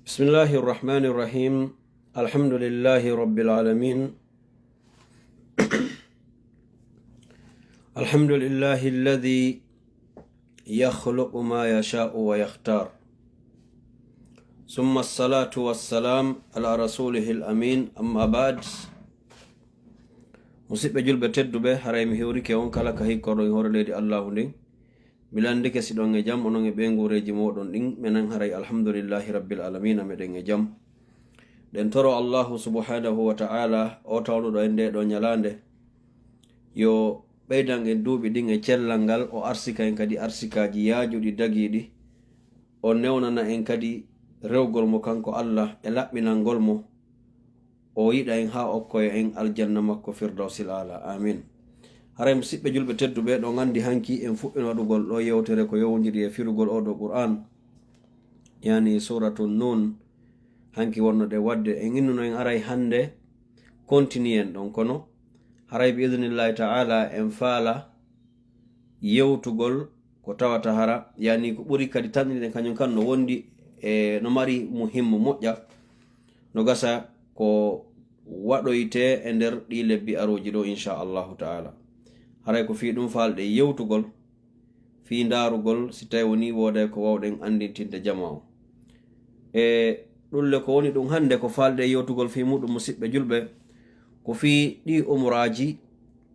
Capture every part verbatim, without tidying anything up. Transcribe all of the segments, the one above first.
بسم الله الرحمن الرحيم. الحمد لله رب العالمين. الحمد لله الذي يخلق ما يشاء ويختار. ثم الصلاة والسلام على رسوله الأمين. أما بعد. Musidɓe julɓe tedduɓe, haray mi hewrike on kala ka hikkorɗon e hoore leydi Allahu ndin. Mi landike si ɗon e jam, onon e ɓeynguureeji mooɗon ɗin. Menen haray alhamdulillahi rabbil alamina, meɗen e jam. Ɗen toro Allahu subhanahu wa ta'ala, o tawnuɗo en nde ɗo ñalaande, yo ɓeydan en duuɓi ɗin e cellal ngal, o arsika en kadi arsikaaji yaajuɗi dagiiɗi, o newnana en kadi rewgol mo kanko Allah e laɓɓinangol mo, o yiɗa en haa okkoya en aljanna makko Firdawsil Aala. Amin. Haray musidɓe julɓe tedduɓe, ɗon anndi hanki en fuɗɗino waɗugol ɗo yewtere ko yowndiri e firugol oo ɗo Qur'an, yani Suratu Nun. Hanki wonno ɗe waɗde, en innuno en aray hannde, continue en ɗon, kono haray bi idnillahi ta'ala en faala yewtugol ko tawata hara, yani ko ɓuri kadi tanɗinde kañum kan no wondi e no mari muhimmu moƴƴa, no gasa ko waɗoyte e nder ɗi lebbi arooji ɗo, insha Allahu ta'ala. Haray ko fii ɗum faalɗe yewtugol, fii ndaarugol si tawi woni wooday ko wawɗen anndintinde jama o. E ɗulle ko woni ɗum hannde ko faalɗe yewtugol fii muɗum, musidɓe julɓe, ko fii ɗi umraaji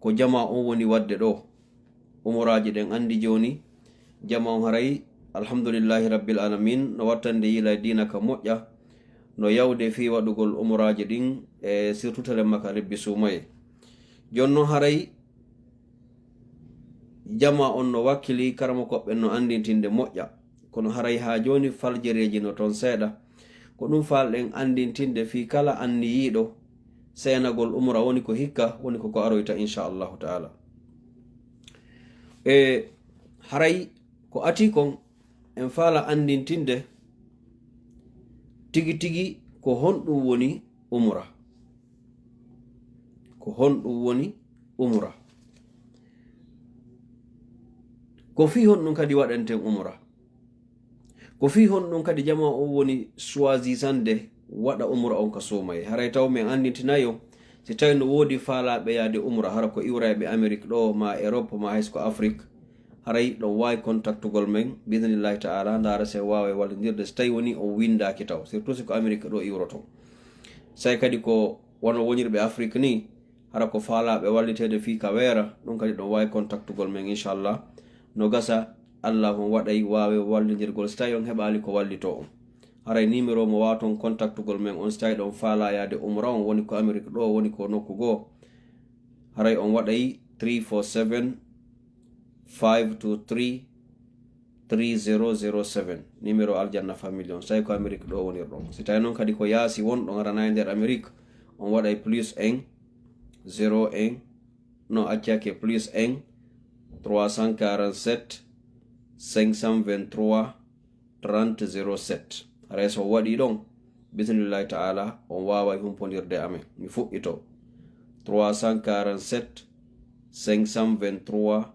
ko jama on woni waɗde ɗo. Umraaji ɗen anndi jooni, jama on haray, alhamdulillahi rabbil alamin, no wattande yiila diina ka moƴƴa, no yawde fii waɗugol umraaji ɗin, e surtout telen maka lebbi suumaye. Jooni non haray, jama on no wakkili, karamokooɓe no anndintinde moƴƴa, kono haray haa jooni faljereeji no ton seeɗa. Ko ɗum faalɗen anndintinde fii kala anniyiiɗo seenagol umra, woni ko hikka, woni ko ko aroyta, insha Allahu ta'ala. E haray ko ati kon, en faala anndintinde tigi tigi ko honɗum woni umra. Ko honɗum woni umra? Ko fii honɗum kadi waɗanten umra? Ko fii honɗum kadi jama on woni choisisande waɗa umra on ka suumaye? Haray taw men anndintinayo, si tawi no woodi faalaaɓe yaade umra, hara ko iwrayɓe Amérique ɗo, ma Europe, ma hayso ko Afrique, haray ɗon waawi kontaktugol men, bi idnillahi ta'ala, ndaara si en waaway wallindirde, si tawi woni on winndaaki taw, surtout si ko Amérique ɗo iwroton. Say kadi ko wano wonirɓe Afrique ni, hara ko faalaaɓe walliteede fii ka weera, ɗum kadi ɗon waawi kontaktugol men, inshallah. No gasa, Allah on waɗay waawe wallindirgol, si tawi on heɓaali ko wallitoo on. Haray numéro mo waawaton kontaktugol men on, si tawi ɗon faalaa yaade umra, on woni ko Amérique ɗo, woni ko nokku goo. Haray on waɗay three four seven, five two three, three zero zero seven, numéro Aljanna Family on, si tawi ko Amérique ɗo wonirɗon. Si tawi noon kadi ko yaasi wonɗon, aranaa e nder Amérique, on waɗay plus un, zéro un, non, accake, plus un, trois cent quarante-sept, cinq cent vingt-trois, trente zéro sept. Haray so waɗii ɗon, bismillahi ta'ala, on waaway humpondirde amen. Mi fuɗɗito. Trois cent quarante-sept, cinq cent vingt-trois,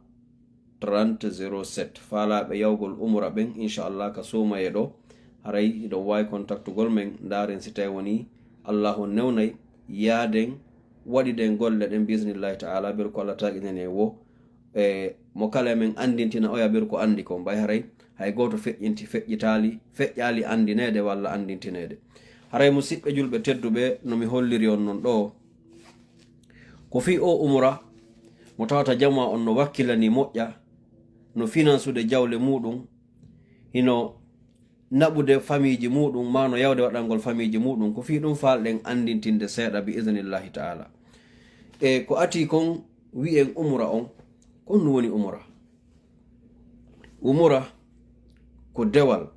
trente zéro sept. Faalaaɓe yawgol umra ɓen, inchallah, ka suumaye ɗo, haray hiɗon waawi kontaktugol men, ndaaren si tawi woni Allahu newnay, yaaden, waɗiden golle ɗen, bismillahi ta'ala, ber ko Allah taaginani en wo. E mo kala men anndintina oya ber ko anndi kon, ɓay haray hay gooto feƴƴinti, feƴƴitaali, feƴƴaali anndineede walla anndintineede. Haray musiɓɓe julɓe tedduɓe, no mi holliri on non ɗo, ko fii o umra mo tawata jama on no wakkilani moƴƴa, no finansude jawle muɗum, hino naɓude famiiji muɗum, ma no yawde waɗangol famiiji muɗum, ko fii ɗum faalɗen anndintinde seeɗa bi idnillahi ta'ala. E ko ati kon wi'en umra on, ko honɗum woni umra? Umra ko dewal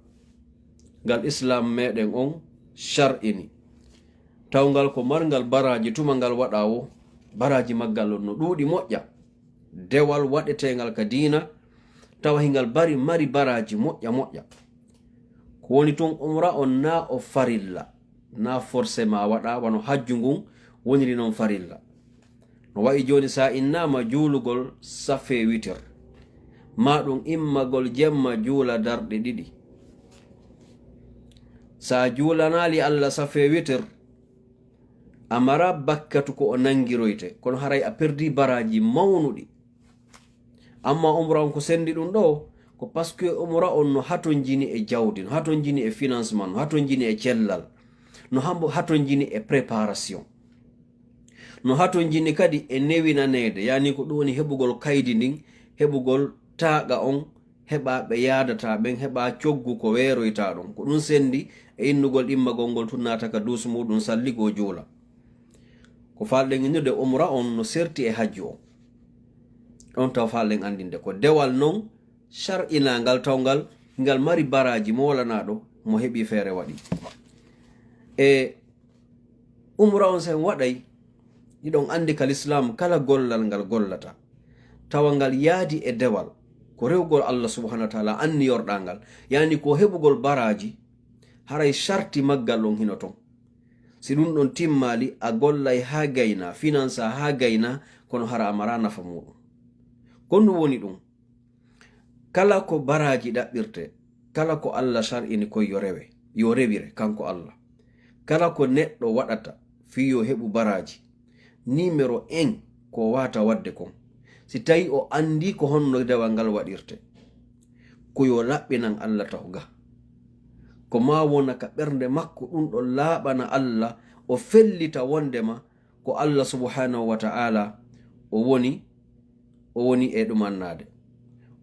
ngal Islam meɗen on shar'ini. Tawngal ko marngal baraaji, tuma ngal waɗa wo, baraaji maggal on no ɗuuɗi moƴƴa. Dewal waɗeteengal ka diina, tawa hingal bari, mari baraaji moƴƴa moƴƴa. Ko woni tun, umra on na o farilla, na forcément waɗa wano hajju ngun woniri non farilla. No wa'i jooni, sa innama juulugol safe witir, ma ɗum immagol jemma juula darɗe ɗiɗi, So a juulanaali Allah safe witir, a mara bakkatu ko o nanngiroyte, kono haray a perdi baraaji mawnuɗi. Amma umra on ko senndi ɗum ɗo, ko parce que umra on no hatonjini e jawdi, no hatonjini e financement, no hatonjini e cellal, no hambo hatonjini e préparation. No hatonjini kadi e newinaneede, yani ko ɗum woni heɓugol kaydi ndin, heɓugol taaqa on, heɓa ɓe yaadata ɓen, heɓa coggu ko weeroyta ɗon. Ko ɗum senndi e innugol immagol ngol tun naata ka duus muɗum salligoo juula. Ko faalɗen innirde umra on no serti e hajju on. Ɗon taw faalɗen anndinde ko dewal non shar'inangal tawngal ngal mari baraaji moolanaɗo mo heɓi feere waɗi. E umra on sen waɗay, hiɗon anndi ka lislaam kala gollal ngal gollata, tawa ngal yaadi e dewal, ko rewgol Allah subhanahu wa ta'ala anniyorɗa ngal, yani ko heɓugol baraaji, haray sharti maggal on hino ton. Si ɗum ɗon timmaali, a gollay haa gayna, finansa haa gayna, kono hara a mara nafa muɗum. Ko ɗum woni ɗum. Kala ko baraaji ɗaɓɓirte, kala ko Allah shar'ini koy yo rewe, yo rewire, kanko Allah. Kala ko neɗɗo waɗata fii yo heɓu baraaji, numéro un ko waata waɗde kon. Si tawi o anndi ko honno dewal ngal waɗirte, ko yo laɓɓinan Allah taho ga. Ko ma wona ka ɓernde makko ɗum ɗon laaɓana Allah, o fellita wondema ko Allah subhanahu wa ta'ala o woni, o woni e ɗumannaade.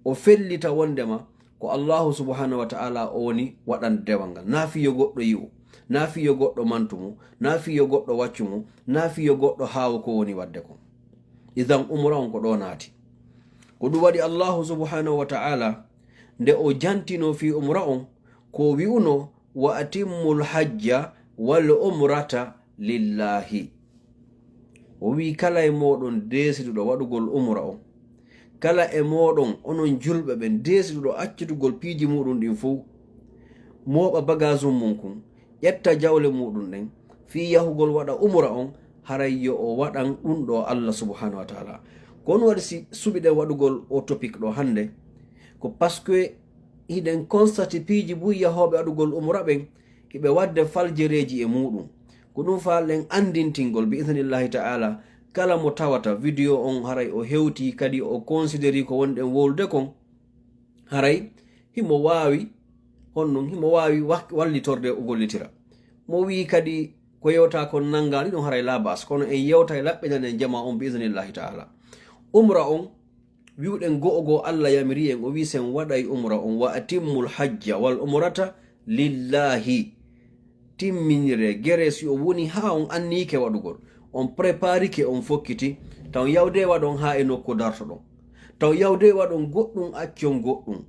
O fellita wondema ko Allahu subhanahu wa ta'ala o woni waɗande dewal ngal. Na fii yo goɗɗo yi'u, na fii yo goɗɗo mantu mo, na fii yo goɗɗo waccu mo, na fii yo goɗɗo haawu ko woni waɗde kon. Idan umra on ko ɗo naati. Ko ɗum waɗi Allahu subhanahu wa ta'ala nde o jantino fii umra on, ko wi'uno, "Wa atimmul hajja wal umrata lillahi." O wi'i, "Kala e mooɗon deesiduɗo waɗugol umra on, kala e mooɗon onon julɓe ɓen deesiduɗo accitugol piiji muɗum ɗin fow, mooɓa bagaasum mum kun, ƴetta jawle muɗum ɗen, fii yahugol waɗa umra on, haray yo o waɗan ɗum ɗo Allah subhanahu wa ta'ala." Ko on waɗi si suɓiɗen waɗugol o topic ɗo hannde, ko parce que hiɗen constaté piiji buy yahooɓe waɗugol umra ɓen, hiɓe waɗde faljereeji e muɗum. Ko ɗum faalɗen anndintingol, bi idnillahi ta'ala, kala mo tawata vidéo on haray o hewti, kadi o considéri ko wonɗen wowlude kon, haray himo waawi, honɗum, himo waawi wa-, wallitorde o gollitira. Mo wi'i kadi ko yewta kon nanngaani ɗum, haray laa ba'as, kono en yewtay laɓɓinanen jama on bi idnillahi ta'ala. Umra on, wi'uɗen go'o go'o Allah yamiri en, o wi'i sen waɗay umra on, "Wa atimmul hajja wal umrata lillahi." Timminire gere si o woni haa on anniyike waɗugol, on preparike, on fokkiti, taw yawde waɗon haa e nokku dartoɗon. Taw yawde waɗon goɗɗum, accon goɗɗum.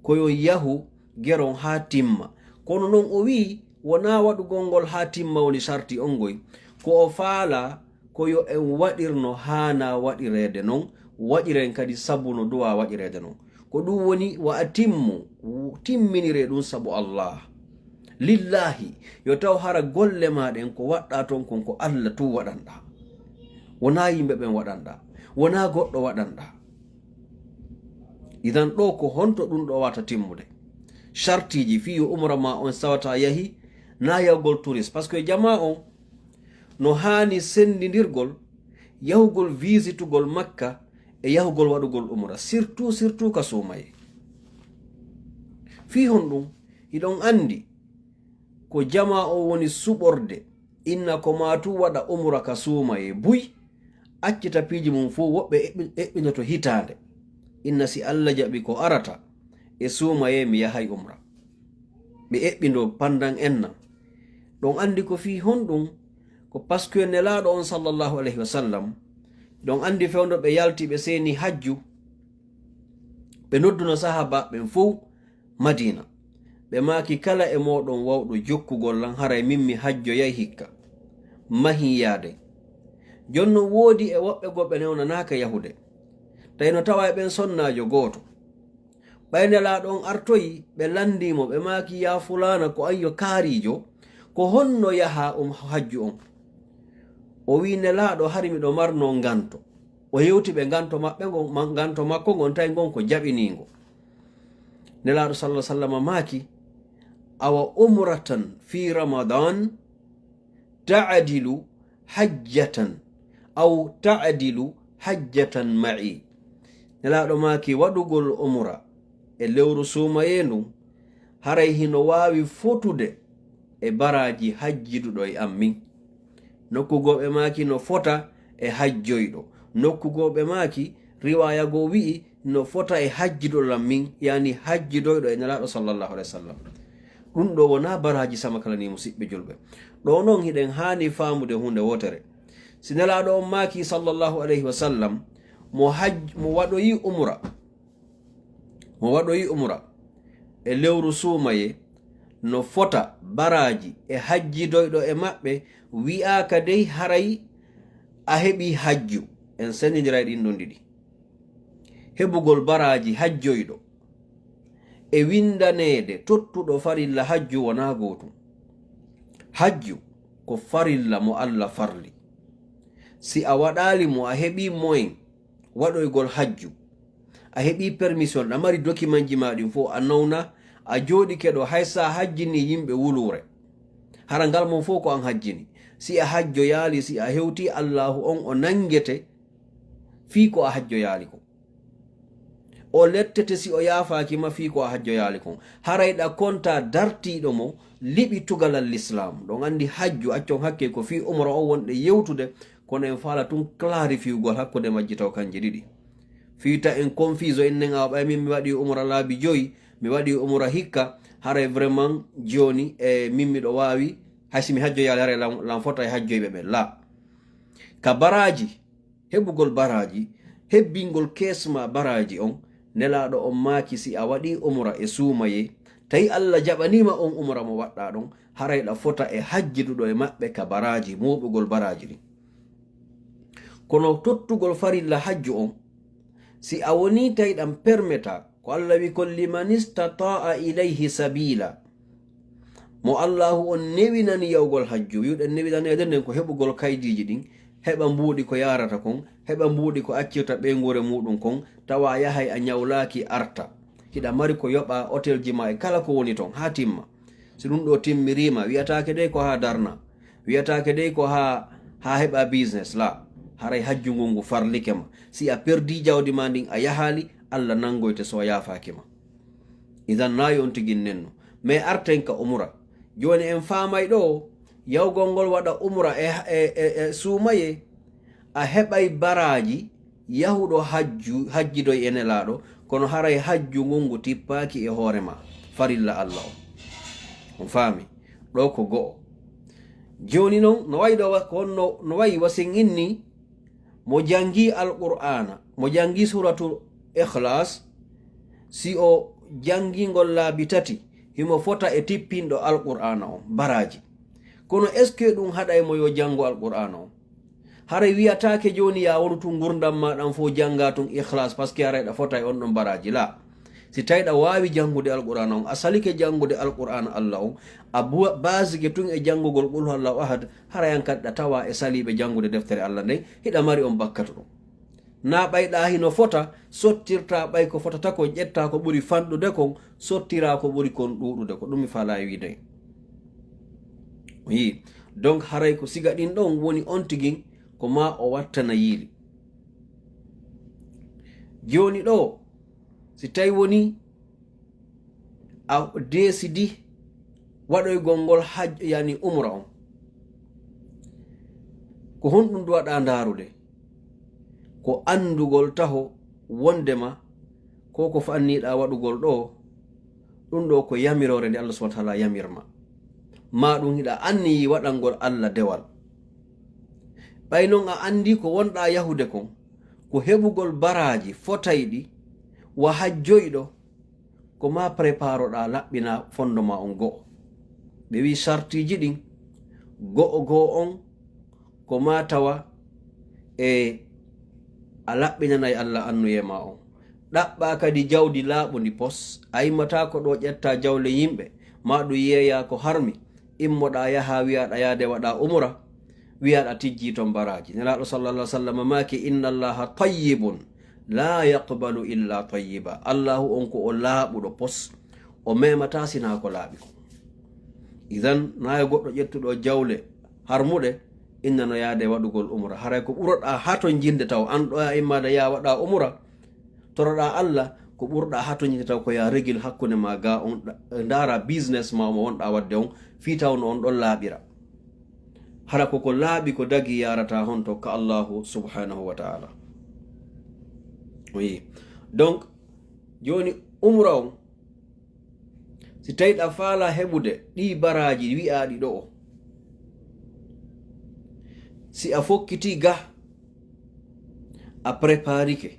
Ko yo yahu geron haa timma. Kono non o wi'i, wonaa waɗugol ngol haa timma woni sarti on ngoy. Ko o faala ko yo en waɗir no haana waɗireede non, waɗiren kadi sabu no duwa waɗireede non. Ko ɗum woni, "Wa atimmu", timminire ɗum sabu Allah. Lillahi, yo taw hara golle ma ɗen ko waɗɗa ton kon ko Allah tun waɗanɗa. Wonaa yimɓe ɓen waɗanɗa, wonaa goɗɗo waɗanɗa. Idan ɗo ko honto ɗum ɗo wata timmude? Shartiji fii yo umra ma on sawata yahi, na yahugol touriste. Parce que jama on no haani senndindirgol yahugol visitugol Makka e yahugol waɗugol umra, surtout, surtout ka suumaye. Fii honɗum? Hiɗon anndi ko jama on woni suɓorde, inna ko ma tu waɗa umra ka suumaye buy, accita piiji mum fow, woɓɓe eɓɓi-, eɓɓinoto hitaande. Inna si Allah jaɓi ko arata e suumaye mi yahay umra. Ɓe eɓɓindo pandan enna. Ɗon anndi ko fii honɗum? Ko parce que Nelaaɗo on sallallahu alayhi wa sallam, ɗon anndi fewndo ɓe yalti ɓe seeni hajju, ɓe nodduno sahaaba ɓen fow Madiina. Ɓe maaki, "Kala e mooɗon wawɗo jokkugol lan, haray min mi hajjoyay hikka. Mahin yaade." Jonnon woodi e woɓɓe goo ɓe newnanaaka yahude. Tawi no tawa e ɓen sonnaajo gooto. Ɓay Nelaaɗo on artoyi, ɓe lanndii mo, ɓe maaki, "Yaa fulaana, ko an yo kaariijo, ko honno yaha um hajju on?" O wi'i, "Nelaaɗo, hari miɗo marnoo nganto." O yewti ɓe nganto maɓɓe ngon, ma-, nganto makko ngon, tawi ngon ko jaɓiniingo. Nelaaɗo sallallahu alaihi wasallam maaki, Awa umratan fi Ramadan ta'dilu hajjatan, aw ta'dilu hajjatan ma'i. Nelaaɗo maaki, waɗugol umra e lewru suumayee ndun, haray hino waawi fotude e baraaji hajjiduɗo e an min. Nokku goo ɓe maaki no fota e hajjoyɗo. Nokku goo ɓe maaki, riwaaya goo wi'i, no fota e hajjiduɗo lan min, yani hajjidoyɗo e Nelaaɗo sallallahu alaihi wasallam. Ɗun ɗoo wonaa baraaji sama kala ni, musiɓɓe julɓe. Ɗoo non hiɗen haani faamude huunde wootere. Si Nelaaɗo on maaki sallallahu alaihi wasallam, mo haj-, mo waɗoyi umra, mo waɗoyi umra e lewru suumayee, no fota baraaji e hajjidoyɗo e maɓɓe, wi'aaka dey haray a heɓi hajju. En sendindiray ɗin ɗon ɗiɗi. Heɓugol baraaji hajjoyɗo e windaneede tottuɗo farilla hajju wonaa gootum. Hajju ko farilla mo Alla farli. Si a waɗaali mo, a heɓii moyen waɗoygol hajju, a heɓii permission, a mari dokimanji maa ɗin fow, a nawna, a jooɗike ɗoo, hay si a hajjinii yimɓe wuluure, hara ngal mon fow ko an hajjini. Si a hajjoyaali, si a hewtii Allaahu on, o nangete fii ko a hajjoyaali kon. O lettete si o yaafaaki ma fii ko a hajjoyaali kon. Haray ɗa kontaa dartiiɗo mo liɓi tugalal Lislaam. Ɗon anndi hajju, accon hakkee ko fii umra on wonɗen yewtude, kono en faala tun clarifiugol hakkunde majji taw kanji ɗiɗi. Fii ta en confusion, en nen awa ɓay min mi waɗii umra laabi joyi, mi waɗii umra hikka, haray vraiment jooni e min miɗo waawi, hay si mi hajjoyaali haray lan, lan fota e hajjoyɓe ɓen. Laa. Ka baraaji, heɓugol baraaji, hebbingol kees maa baraaji on, Nelaaɗo on maaki si a waɗii umra e suumayee, tawi Alla jaɓanii ma on umra mo waɗɗaa ɗon, haray ɗa fota e hajjiduɗo e maɓɓe ka baraaji, mooɓugol baraaji ɗin. Kono tottugol farilla hajju on, si a wonii tawi ɗan permeta, ko Alla wi kon, "Liman istata'a ilayhi sabila." Mo Allaahu on newinani yahugol hajju, wi'uɗen newinaneede nden ko heɓugol kaydiiji ɗin, heɓa mbuuɗi ko yaarata kon, heɓa mbuuɗi ko accirta ɓeynguure muuɗum kon, tawa a yahay a ñawlaaki arta. Hiɗa mari ko yoɓaa otelji maa e kala ko woni ton, haa timma. Si ɗum ɗoo timmiriima, wi'ataake dey ko haa darnaa, wi'ataake dey ko haa, haa heɓaa business, laa. Haray hajju ngun ngu farlike ma. Si a perdii jawdi maa ndin, a yahaali, Alla nangoyte so o yaafaaki ma. Idan naa yo on tigi nennu. Mais arten ka umra. Jooni en faamay ɗoo, yahugol ngol waɗa umra e, e, e, e suumayee, a heɓay baraaji yahuɗo hajju, hajjidoy e Nelaaɗo, kono haray hajju ngun ngu tippaaki e hoore maa, farilla Alla on. On faami? Ɗoo ko go'o. Jooni non, no wayi ɗoo wa-, ko honno, no wayi wa si en inni, mo janngii Alqur'aana, mo janngii Suuratul Ikhlaas, si o janngii ngol laabi tati, himo fota e tippinɗo Alqur'aana on, baraaji. Kono est-ce que ɗum haɗay mo yo janngo Alqur'aana on? Haray wi'ataake jooni yaa wonu tun ngurndan maa ɗan fow janngaa tun Ikhlaas, parce que haray ɗa fotay on ɗon baraaji. Laa. Si tawi ɗa waawi janngude Alqur'aana on, a salike janngude Alqur'aana Alla on, a buwa-, baasike tun e janngugol Qul huwallahu ahad, haray an kadi ɗa tawa e saliiɓe janngude deftere Alla nden, hiɗa mari on bakkatu ɗum. Naa ɓay ɗa hino fota, sottirtaa ɓay ko fotata kon, ƴettaa ko ɓuri fanɗude kon, sottiraa ko ɓuri kon ɗuuɗude. Ko ɗum mi faalaa e wiide. Yii. Donc, haray ko siga ɗin ɗon woni on tigi ko maa o wattana yiili. Jooni ɗoo, si tawi woni a deesidi waɗoygol ngol haj-, yani umra on, ko honɗum duwaɗaa ndaarude? Ko anndugol taho wondema ko ko fanniɗaa waɗugol ɗoo, ɗum ɗoo ko yamiroore nde Allah subhanahu wa ta'ala yamirma. Maa ɗum hiɗa anniyii waɗangol Allah dewal. Ɓay non a anndii ko wonɗaa yahude kon, ko heɓugol baraaji fotayɗi wa hajjoyɗo, ko maa preparoɗaa laɓɓinaa fondo maa on go'o. Ɓe wi'i sartiiji ɗin, go'o go'o on, ko maa tawa e a laɓɓinanay Allah annuyee maa on. Ɗaɓɓaa kadi jawdi laaɓundi pos, a immataa ko ɗoo ƴettaa jawle yimɓe, maa ɗum yeeyaa ko harmi, immoɗaa yahaa wi'aaɗa yaade waɗaa umra, wi'aaɗa tijjii ton baraaji. Nelaaɗo sallallahu alaihi wasallam maaki, "Inna Allaha tayyibun, la yaqbalu illa tayyiba." Allahu on ko o laaɓuɗo pos, o memataa sinaa ko laaɓi ko. Idan, na yo goɗɗo ƴettuɗo jawle harmuɗe innano yaade waɗugol umra. Haray ko ɓuroɗaa hatonjinde taw, an ɗo a immaade yaa waɗa umra, toroɗaa Allah, ko ɓurɗaa hatonjinde taw ko yaa regil hakkunde ma ga on ɗa-, ndaara business ma mo wonɗaa waɗde on, fii taw no on ɗon laaɓira. Hara ko ko laaɓi ko dagi yaarata honto ka Allahu subhanahu wa ta'ala. Oui. Donc, jooni umra on, si tawi ɗa faala heɓude ɗii baraaji wi'aaɗi ɗo'o, si a fokkiti ga, a preparike,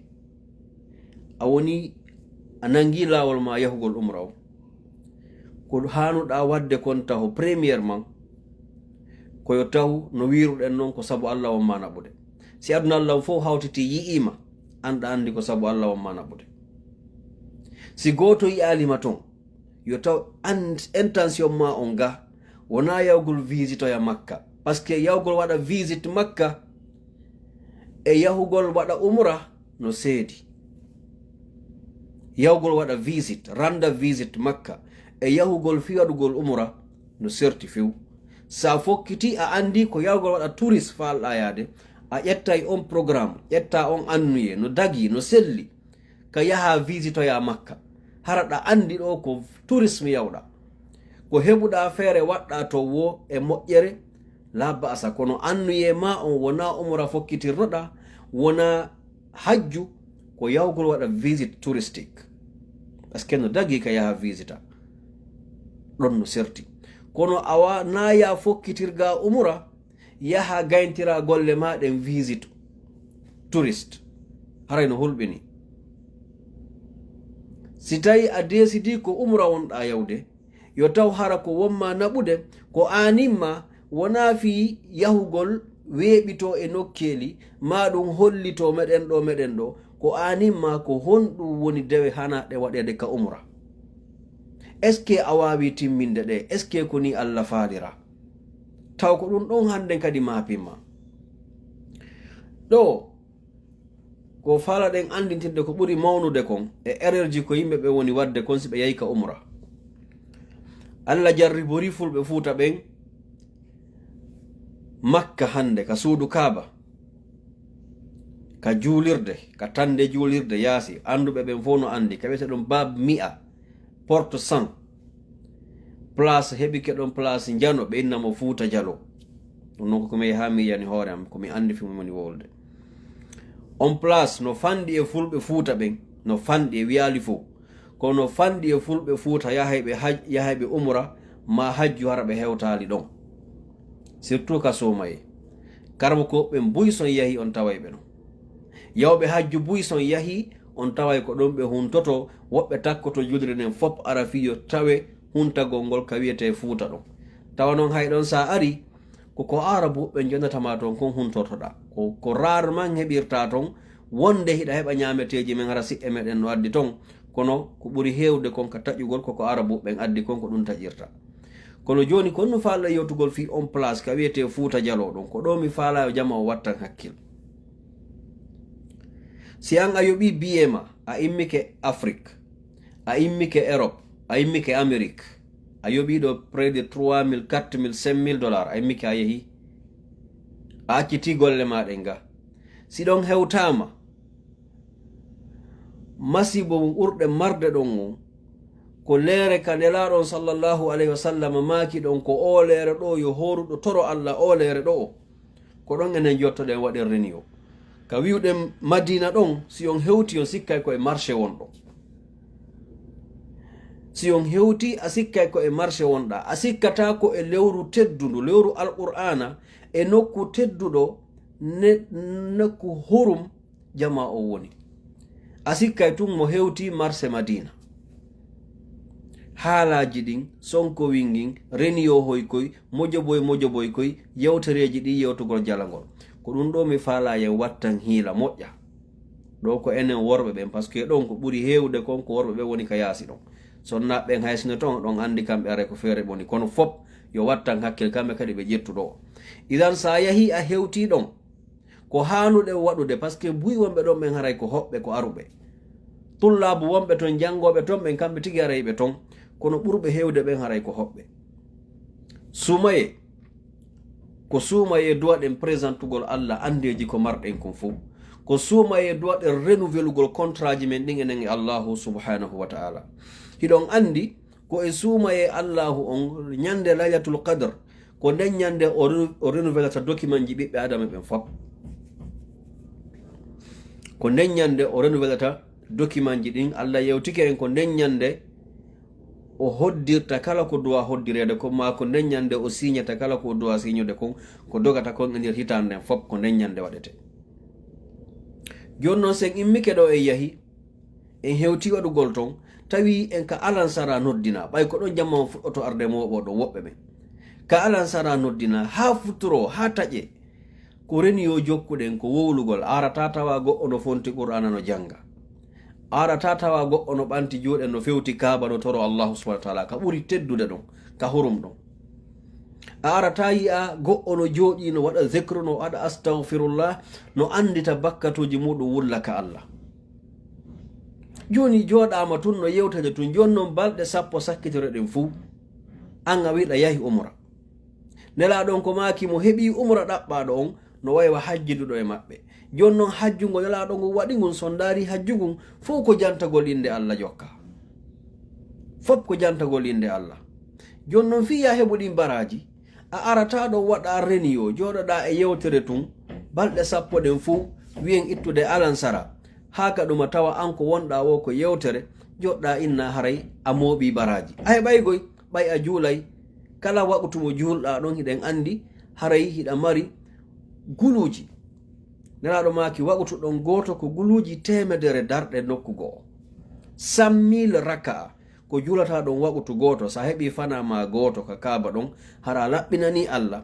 a woni a nangi laawol ma yahugol umra on, ko haanuɗaa waɗde kon taho, premièrement, ko yo taw no wiiruɗen non ko sabu Allah won ma naɓude. Si aduna Allah on fof hawtiti yi'ii ma, an ɗa anndi ko sabu Allah won ma naɓude. Si gooto yi'aali ma ton, yo taw an-, intention ma on ga wonaa yahugol visitoya Makka. Parce que yahugol waɗa visite Makka e yahugol waɗa umra no seedi. Yahugol waɗa visite, randa visite Makka e yahugol fii waɗugol umra no serti few. Sa fokkiti a anndi ko yahugol waɗa touriste faalɗaa yaade, a ƴettay on programme, ƴetta on annuye no dagi, no selli, ka yaha visitoya Makka. Hara ɗa anndi ɗo ko tourisme yawɗa. Ko heɓuɗaa feere waɗɗaa to wo e moƴƴere, la ba'asa. Kono annuye ma on wonaa umra fokkitirnoɗaa, wonaa hajju, ko yahugol waɗa visite touristique. Parce que no dagi ka yaha visita. Ɗon no serti. Kono awa na ya fokkitirga umra, yaha gayntira golle ma ɗen visite touriste. Haray no hulɓini. Si tawi a décidi ko umra wonɗaa yawde, yo taw hara ko wonma naɓude, ko aanimma, wonaa fii yahugol weeɓito e nokkeeli, maa ɗum hollito meɗen ɗo, meɗen ɗo. Ko aanimma ko honɗum woni dewe hanaɗe waɗeede ka umra? Est-ce que a waawi timminde ɗe? Est-ce que ko ni Allah faalira? Taw ko ɗum ɗon hannden kadi maapimma. Ɗo, ko faalaɗen anndintirde ko ɓuri mawnude kon e erreur ji ko yimɓe ɓe woni waɗde kon si ɓe yahi ka umra. Allah jarribori fulɓe Fuuta ɓen Makka hannde, ka suudu Kaaba, ka juulirde, ka tannde juulirde yaasi. Annduɓe ɓen fof no anndi, ka wiyete ɗum Bab Mi'a, Porte cent. Place, heɓike ɗon place Njano, ɓe inna mo Fuuta Jaloo. Ɗum noon ko ko mi yaha miijani hoore am, ko mi anndi fii mum woni wowlude. On place no fanɗi e fulɓe Fuuta ɓen, no fanɗi e wiyaali fof. Kono no fanɗi e fulɓe Fuuta yahayɓe haj-, yahayɓe umra, maa hajju hara ɓe hewtaali ɗon. Surtout ka Soomayee. Karmokooɓe ɓen buy son yahi on taway ɓe ɗon. Yawɓe hajju buy son yahi, on taway ko ɗon ɓe huntoto, woɓɓe takkoto julde nden fof ara fii yo tawe huntagol ngol ka wiyetee Fuuta ɗon. Tawa noon hay ɗon sa ari, ko ko Aarabuɓe ɓen jonnata ma toon kon huntortoɗaa. Ko, ko rarement heɓirta toon, wonde hiɗa heɓa ñaameteeji men hara siɓɓe meɗen no addi toon, kono ko ɓuri heewde kon ka taƴugol ko ko Aarabuɓe ɓen addi kon ko ɗum taƴirta. Kono jooni kon no faalɗa yewtugol fii on place ka wiyetee Fuuta Jaloo ɗon, ko ɗo mi faalaa yo jama o wattan hakkil. Si an a yoɓii billet ma, a immike Afrique, a immike Europe, a immike Amérique, a yoɓii ɗo près de trois mille, quatre mille, cinq mille dollars, a immike a yehi, a accitii golle ma ɗen ga. Si ɗon hewtaama, masiibo mo ɓurɗe marde ɗon on, ko leere ka Nelaaɗo on sallallahu alayhi wa sallam maaki ɗon, ko oo leere ɗo yo hooruɗo toro Allah oo leere ɗo o. Ko ɗon enen jottoɗen waɗen reniyo. Ka wi'uɗen Madiina ɗon, si on hewti on sikkay ko e marché wonɗo. Si on hewti a sikkay ko e marché wonɗa, a sikkata ko e lewru teddundu, lewru Alqur'aana, e nokku tedduɗo, ne-, nokku hurum jama o woni. A sikkay tun mo hewti marché Madiina. Haalaaji ɗin, sonko wingin, reniyo hoy koy, mojoboy mojoboy koy, yewtereeji ɗin yewtugol jalangol. Ko ɗum ɗo mi faalaa yen wattan hiila moƴƴa. Ɗo ko enen worɓe ɓen, parce que ɗon ko ɓuri heewde kon ko worɓe ɓen woni ka yaasi ɗon. Sonnaaɓe ɓen hay sino ton ɗon anndi kamɓe aray ko feere ɓe woni. Kono fop yo wattan hakkil kamɓe kadi ɓe ƴettu ɗo. Idan sa yahi a hewti ɗon, ko haanuɗe waɗude, parce que buy wonɓe ɗon ɓen haray ko hoɓɓe, ko aruɓe. Tullaabu wonɓe ton, janngooɓe ton ɓen, kamɓe tigi haray ɓe ton, kono ɓurɓe heewde ɓen haray ko hoɓɓe. Suumaye, ko suumaye duwaɗen présentugol Allah anndeeji ko marɗen kon fow. Ko suumaye duwaɗen renouvelugol contrat ji men ɗin enen e Allahu subhanahu wa ta'ala. Hiɗon anndi ko e suumaye Allahu on ñande Laylatul Qadr, ko nden ñande o renu-, o renouvelata document ji ɓiɓɓe Adama ɓen fop. Ko nden ñande o renouvelata document ji ɗin. Allah yewtike en ko nden ñande o hoddirta kala ko duwa hoddireede kon, maa ko nden ñande o siñata kala ko duwa siñude kon, ko dogata kon e nder hitaande nden fop ko nden ñande waɗete. Jooni non, si en immike ɗo en yahi, en hewti waɗugol ton, tawi en ka alansara noddina, ɓay ko ɗon jamma on fuɗɗoto arde mooɓo ɗon woɓɓe ɓen. Ka alansara noddina, haa futuro, haa taƴe, ko reni yo jokkuɗen, ko wowlugol, arata tawa goɗɗo no fonti Qur'aana no jannga. Arata tawa goɗɗo no ɓanti juuɗe no fewti Kaaba no toro Allahu subhanahu wa ta'ala, ka ɓuri teddude ɗon, ka hurum ɗon. A arata yi'a goɗɗo no jooɗi no waɗa zikru, no waɗa astaghfirullah, no anndita bakkatuuji muɗum wulla ka Allah. Jooni jooɗaama tun no yewtade tun, jooni non balɗe sappo sakkitore ɗen fow, an a wiɗa yahi umra. Nelaaɗo on ko maaki mo heɓi umra ɗaɓɓaaɗo on, no waywa hajjuduɗo e maɓɓe. Jooni non hajju ngo Nelaaɗo ngun waɗi ngun, so ndaari hajju ngun, fow ko jantagol innde Allah jokka. Fop ko jantagol innde Allah. Jooni non fii ya heɓu ɗin baraaji, a arata ɗo waɗa reniyo, jooɗoɗa e yewtere tun, balɗe sappo ɗen fow, wi'en ittude alansara, haa ka ɗuma tawa an ko wonɗa wo ko yewtere, joɗɗa inna haray a mooɓi baraaji. A heɓay goy, ɓay a juulay, kala waqtu mo juulɗa ɗon hiɗen anndi, haray hiɗa mari guluuji. Nelaaɗo maaki waqtu ɗon gooto ko guluuji teemedere darɗe nokku go'o. Cent mille raka'a ko juulata ɗon waqtu gooto, sa heɓi fana ma gooto ka Kaaba ɗon, hara a laɓɓinani Allah,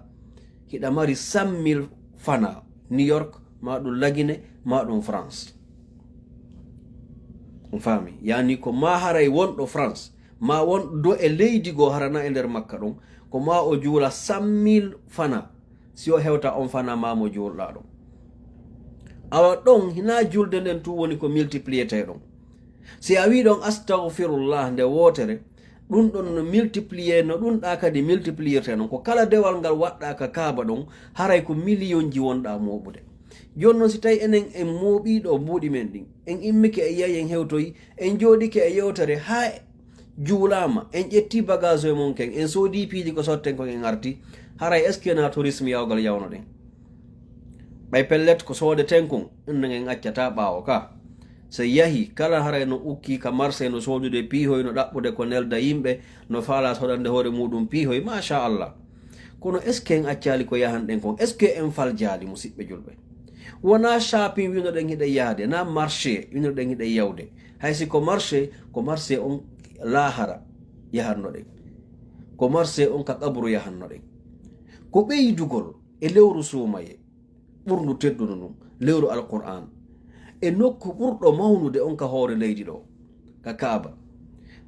hiɗa mari cent mille fana New York, ma ɗum Lagine, ma ɗum France. On faami? Yani ko ma haray wonɗo France, ma wonɗo e leydi goo harana e nder Makka ɗon, ko ma o juula cent mille fana, si o hewta on fana ma mo juulɗa ɗon. Awa ɗon, hina julde nden tun woni ko multiplier te ɗon. Si a wi ɗon astaghfirullah nde wootere, ɗum ɗon no multiplier, no ɗum ɗa kadi multiplier te non. Ko kala dewal ngal waɗɗa ka Kaaba ɗon, haray ko million ji wonɗa mooɓude. Jooni non si tawi enen en mooɓi ɗo mbuuɗi men ɗin, en immike e yayi en hewtoyi, en jooɗike e yewtere haa juulaama, en ƴetti bagage e mon ken, en soodi piiji ko sotten kon en arti, haray est-ce que na tourisme yawgal yawnoɗen? Ɓay pellet ko soodeten kon, ɗum no en accata ɓaawo ka. So yahi, kala haray no ukki ka marché no soodude piihoy, no ɗaɓɓude ko nelda yimɓe, no faala soodande hoore muɗum piihoy, machallah. Kono est-ce que en accaali ko yahanɗen kon? Est-ce que en faljaali, musiɓɓe julɓe? Wonaa shopping winoɗen hiɗen yahde, na marché winoɗen hiɗen yawde. Hay si ko marché, ko marché on laahara yahannoɗen. Ko marché on ka qabru yahannoɗen. Ko ɓeydugol e lewru suumaye ɓurndu teddundu ndun, lewru Alqur'an, e nokku ɓurɗo mawnude on ka hoore leydi ɗo, ka Kaaba.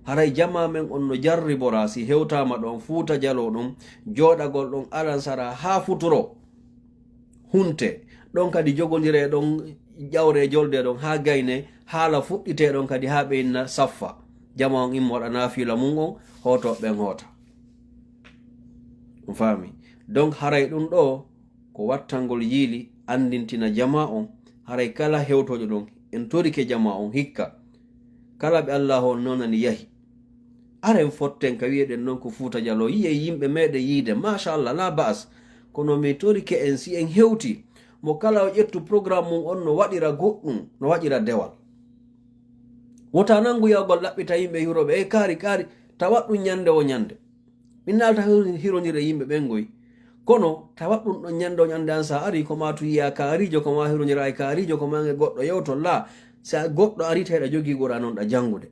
Haray jamaa men on no jarribora si hewtaama ɗon Fuuta Jaloo ɗon, jooɗagol ɗon alansara haa futuro. Hunte ɗon kadi jogondire ɗon, ƴawre jolde ɗon haa gayne, haala fuɗɗite ɗon kadi haa ɓe inna saffa. Jamaa on immo waɗa naafiila mun on, hootooɓe ɓen hoota. On faami? Donc haray ɗum ɗo ko wattangol yiili, anndintina jamaa on, haray kala hewtoojo ɗon, en torike jamaa on hikka. Kala ɓe Allaahu on nonani yahi. Aren fotten ka wi'eɗen non ko Fuuta Jaloo, yi'e yimɓe meeɗen yiide, machallah, la ba'as. Kono mi torike en si en hewti, mo kala o ƴettu programme mum on no waɗira goɗɗum, no waɗira dewal. Wota nangu yawgol ɗaɓɓita yimɓe hiroɓe, e kaari, kaari, tawa ɗum ñande o ñande. Min naalta hiro-, hirondir e yimɓe ɓen goy. Kono tawa ɗum ɗon ñande o ñande an sa ari, ko ma tu yiya kaarijo, ko ma hirondira e kaarijo, ko ma nge goɗɗo yewto la. Sa goɗɗo ari tawi ɗa jogii Qur'an on ɗa janngude.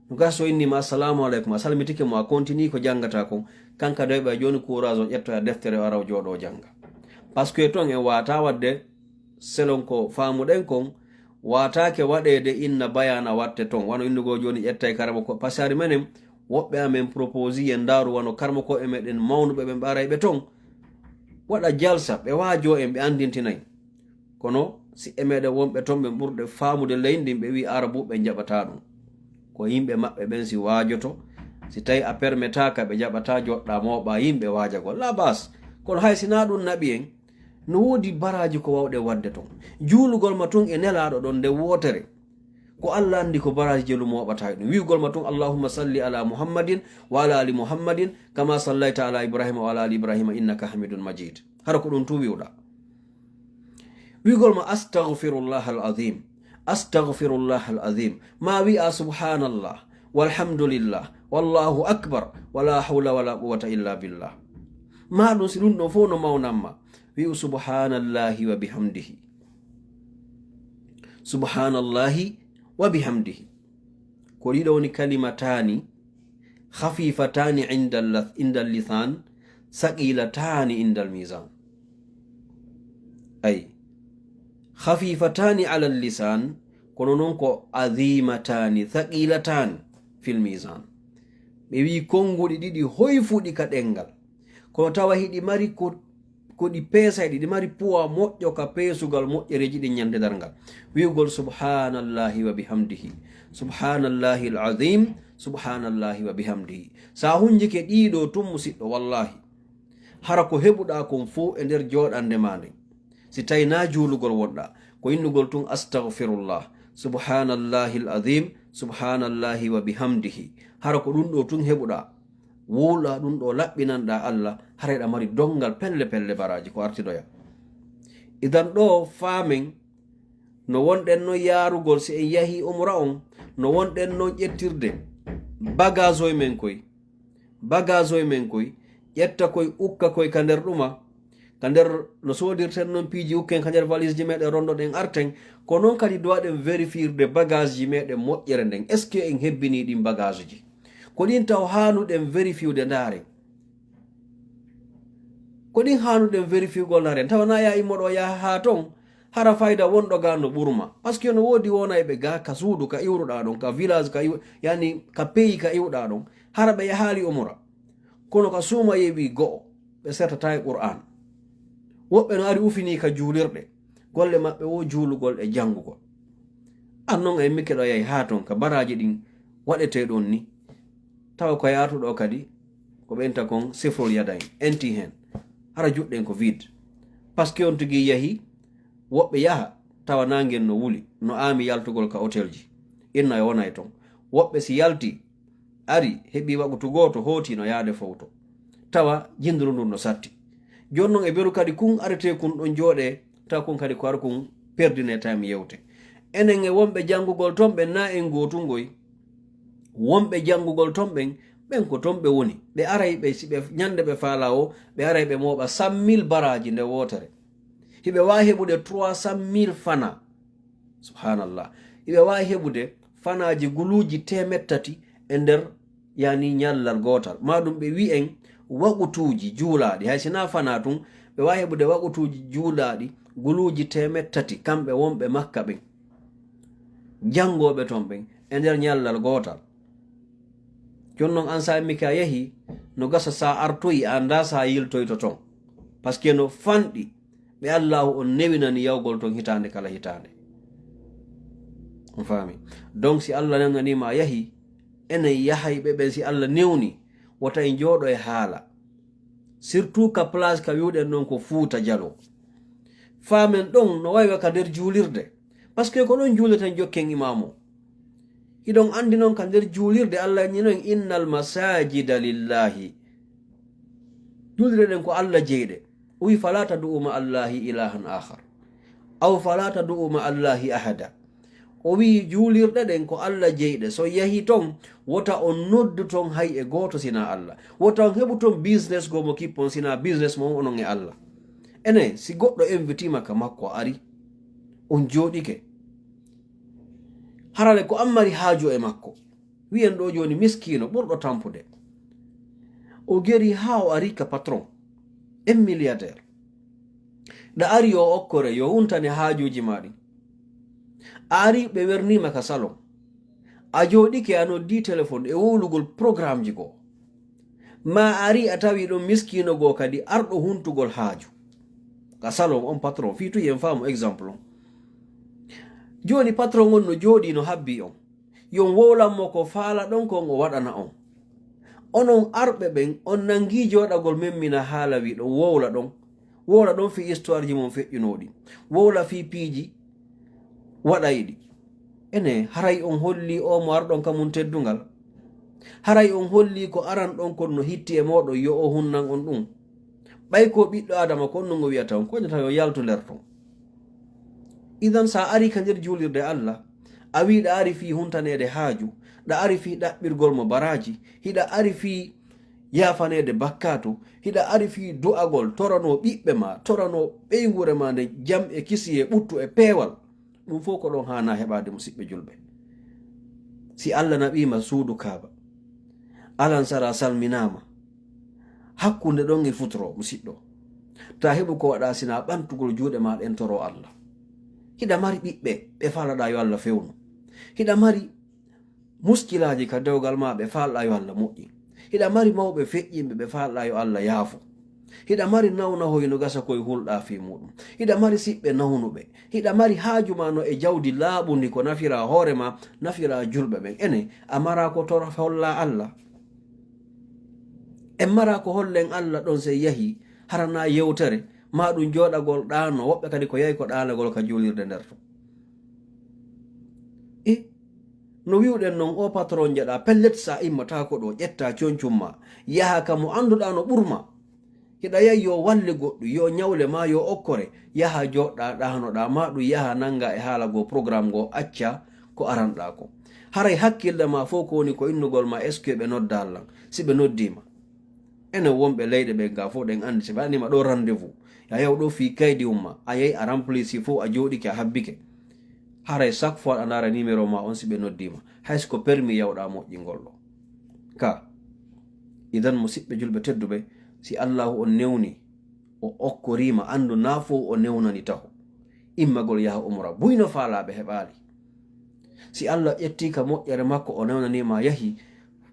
No gas so inni ma assalamu aleykum, a salmitike mo, a continue ko janngata kon. Kanka doy ɓe jooni courage o ƴettoya deftere o ara o jooɗo o jannga. Parce que ton en wata wadde selon ko faamuɗen kon, wataake waɗeede inna bayana watte ton. Wano innugoo jooni ƴettay karama ko pasari menen, woɓɓe amen proposi en ndaaru wano karma ko e meɗen mawnuɓe ɓe mbaray ɓe ton. Waɗa jalsa, ɓe waajoo en, ɓe anndintinay. Kono si e meɗen wonɓe ton ɓe ɓurɗe faamude leydi ndin, ɓe wi'i Arabu ɓe jaɓata ɗum. Ko yimɓe maɓɓe ɓen si waajoto, Si tawi a permetaka, ɓe jaɓata, joɗɗa mooɓa yimɓe waajagol, la bas. Kono hay si na ɗum naɓi en, no woodi baraaji ko wawɗen wadde ton. Juulugol ma tun e nelaaɗo ɗon nde wootere. Ko Allah anndi ko baraaji jelu mooɓata e ɗum. Wi'ugol ma tun, "Allahumma salli ala Muhammadin wa ala ali Muhammadin, kama sallaita ala Ibrahima wa ala ali Ibrahima innaka Hamidun Majid." Hara ko ɗum tun wi'uɗa. Wi'ugol ma, "Astaghfirullah al azim, astaghfirullah al azim." Ma wi'a, "Subhanallah, walhamdulillah, wallahu akbar, wala hawla wala quwwata illa billah." Ma ɗum si ɗum ɗon fof no mawnan ma. Wi'u, "Subhanallahi wa bihamdihi." Subhanallahi wa bihamdihi. Ko ɗiɗo woni kalimataani, khafifatani inda al-, inda al-lisan, saqilataani inda al-mizan. Ay, khafifatani ala al-lisan, kono non ko azimataani, thaqilataani fil mizan. Ɓe wi'i konnguɗi ɗiɗi hoyfuɗi ka ɗenngal. Kono tawa hiɗi mari ko, ko ɗi peesay, ɗi mari puwa moƴƴo ka peesugal moƴƴereeji ɗin ñande darngal. Wi'ugol subhanallahi wa bihamdihi, subhanallahi al-azim, subhanallahi wa bihamdihi. Sa hunjike ɗiɗo tun, musiɗɗo, wallahi, hara ko heɓuɗa kon fow e nder jooɗande ma nden, si tawi na juulugol wonɗa, ko innugol tun astaghfirullah, subhanallahi al-azim, subhanallahi wa bihamdihi. Hara ko ɗum ɗo tun heɓuɗa. Wuula ɗum ɗo, laɓɓinanɗa Allah, hara eɗa mari donngal pelle pelle baraaji ko artidoya. Idan ɗo faamen no wonɗen non yaarugol si en yahi umra on, no wonɗen non ƴettirde bagage oy men koy. Bagage oy men koy, ƴetta koy, ukka koy ka nder ɗuma, ka nder no soodirten non piiji ukken ka nder valise ji meɗen, rondoɗen arten. Ko non kadi dowaɗen vérifier de bagage ji meɗen moƴƴere nden. Est-ce que en hebbini ɗin bagage ji? Ko ɗin taw haanuɗen vérifier de ndaaren? Ko ɗin haanuɗen vérifier gol ndaaren? Tawa na ya immoɗo yaha haa ton, hara fayda wonɗo ga no ɓurma. Parce que no woodi wonayɓe ga ka suudu ka iwruɗa ɗon, ka village ka iw-, yani ka pays ka iwɗa ɗon, hara ɓe yahaali umra. Kono ka suuma yewi go'o, ɓe sertata e Qur'an. Woɓɓe no ari ufini ka juulirɗe, golle maɓɓe wo juulugol e janngugol. An non a immi keɗoyay haa ton ka baraaji ɗin waɗetee ɗon ni. Tawa ko yaatuɗo kadi, ko ɓenta kon sifrul yadayn, enti hen. Hara juɗɗen ko vide. Parce que on tigi yahi, woɓɓe yaha, tawa nangen no wuli, no aami yaltugol ka hotel ji. Inna e wona e ton. Woɓɓe si yalti, ari, heɓi waqutu gooto, hooti no yaade fowto. Tawa jinduru ndun no satti. Jooni non e beru kadi kun arete kun ɗon jooɗe, tawa kun kadi ko ar kun perdine time yewte. Enen e wonɓe janngugol ton ɓen na en gootungoy. Wonɓe janngugol ton ɓen, ɓen ko ton ɓe woni. Ɓe aray ɓe, si ɓe ñande ɓe faala o, ɓe aray ɓe mooɓa cent mille baraaji nde wootere. Hiɓe waawi heɓude trois cent mille fana. Subhanallah. Hiɓe waawi heɓude fanaaji guluuji teemeɗɗe tati e nder, yani, ñallal gootal. Maa ɗum ɓe wi'en waqutuuji juulaaɗi. Hay si na fana tun, ɓe waawi heɓude waqutuuji juulaaɗi guluuji teemeɗɗe tati, kamɓe wonɓe Makka ɓen, janngooɓe ton ɓen, e nder ñallal gootal. Jooni non, an sa immi ka yahi, no gasa sa artoyi, a anndaa sa yiltoyto ton. Parce que no fanɗi ɓe Allaahu on newinani yawgol ton hitaande kala hitaande. On faami? Donc, si Allah newnaniima a yahi, enen yahayɓe ɓen, si Allah newni, wota en jooɗo e haala. Surtout ka place ka wi'uɗen non ko Fuuta Jaloo. Faamen ɗon no waywa ka nder juulirde. Parce que ko ɗon juuleten jokken imaamu. Hiɗon anndi non ka nder juulirde Allah inni non, "Innal masajida lillahi." Juulirɗe ɗen ko Allah jeyɗe. O wi, "Fala tad'u ma Allahi ilahan akhar." Aw fala tad'u ma Allahi ahada. O wi, juulirɗe ɗen ko Allah jeyɗe. So yahi ton, wota on noddu ton hay e gooto sina Allah. Wota on heɓu ton business goo mo kippon sina business mo onon e Allah. Ene, si goɗɗo invitiima ka makko ari, on jooɗike. Harale ko an mari haaju e makko. Wi'en ɗo jooni miskiino ɓurɗo tampude. O geri haa o ari ka patron, en milliardaire. Ɗa ari yo okkore, yo untane haajuuji ma ɗin. A ari ɓe werniima ka salon. A jooɗike a noddi téléphone e wowlugol programmeji goo. Ma a ari a tawi ɗon miskiino goo kadi arɗo huntugol haaju. Ka salon on patron, fii tu yen faamu exemple on. Jooni patron on no jooɗii no habbii on. Yon wowlan mo ko faala ɗon kon o waɗana on. Onon arɓe ɓen, on nangii jooɗagol men mina haala wi ɗon, wowla ɗon. Wowla ɗon fii histoire ji mon feƴƴunooɗi. Wowla fii piiji waɗayɗi. Ene, haray on hollii oo mo arɗon ka mun teddungal? Haray on hollii ko aran ɗon kon no hitti e mooɗon yo o hunnan on ɗum? Ɓay ko ɓiɗɗo Aadama kon nun o wi'ata on, ko ƴata yo yaltu nder ton. Idan sa ari ka nder juulirde Alla, a wi ɗa ari fii huntaneede haaju, ɗa ari fii ɗaɓɓirgol mo baraaji, hiɗa ari fii yaafaneede bakkaatu, hiɗa ari fii du'agol, toranoo ɓiɓɓe ma, toranoo ɓeynguure ma nden jam e kisiyee ɓuttu e peewal. Ɗum fow ko ɗon haanaa heɓaade, musiɓɓe julɓe. Si Alla naɓiima suudu Kaaba, alansara salminaama, hakkunde ɗon e futuro, musiɗɗo. Ta heɓu ko waɗa sina ɓantugol juuɗe ma ɗen toro Alla. Hiɗa mari ɓiɓɓe ɓe faalaɗa yo Alla fewnu. Hiɗa mari muskilaaji ka dewgal ma ɓe faalɗa yo Alla moƴƴin. Hiɗa mari mawɓe feƴƴinɓe ɓe faalɗa yo Alla yaafo. Hiɗa mari nawnahoy no gasa koy hulɗa fii muɗum. Hiɗa mari siɓɓe nawnuɓe. Hiɗa mari haaju ma no e jawdi laaɓundi ko nafira hoore ma, nafira julɓe ɓen. Ene, a mara ko toro holla Alla? En mara ko hollen Alla ɗon sey yahi, hara na yewtere, ma ɗum jooɗagol ɗaano, woɓɓe kadi ko yahi ko ɗaanagol ka juulirde nder to. E no wi'uɗen non, o patron jaɗa, pellet sa immata ko ɗo, ƴetta concum ma, yaha ka mo annduɗa no ɓurma. Hiɗa yahi yo walle goɗɗum, yo ñawle ma, yo okkore, yaha joɗɗa, ɗaanoɗa, ma ɗum yaha nanga e haala goo, programme goo, acca ko aranɗa ko. Haray hakkille ma fof ko woni ko innugol ma, est-ce que ɓe nodda lan? Si ɓe noddima, enen wonɓe leyɗe ɓen ga fof ɗen anndi, si ɓe annima ɗo rendez-vous, ya yaw ɗo fii kaydi umma, a yahi a remplisi fof, a jooɗike, a habbike. Haray chaque fois a ndaara numéro ma on si ɓe noddima, hay si ko permis yawɗa moƴƴingol ɗo. Ka, idan, musiɓɓe julɓe tedduɓe, si Allahu on newni, o okkorima, anndu na fof o newnani taho. Immagol yaha umra, buy no faalaɓe heɓaali. Si Allah ƴetti ka moƴƴere makko, o newnanima yahi,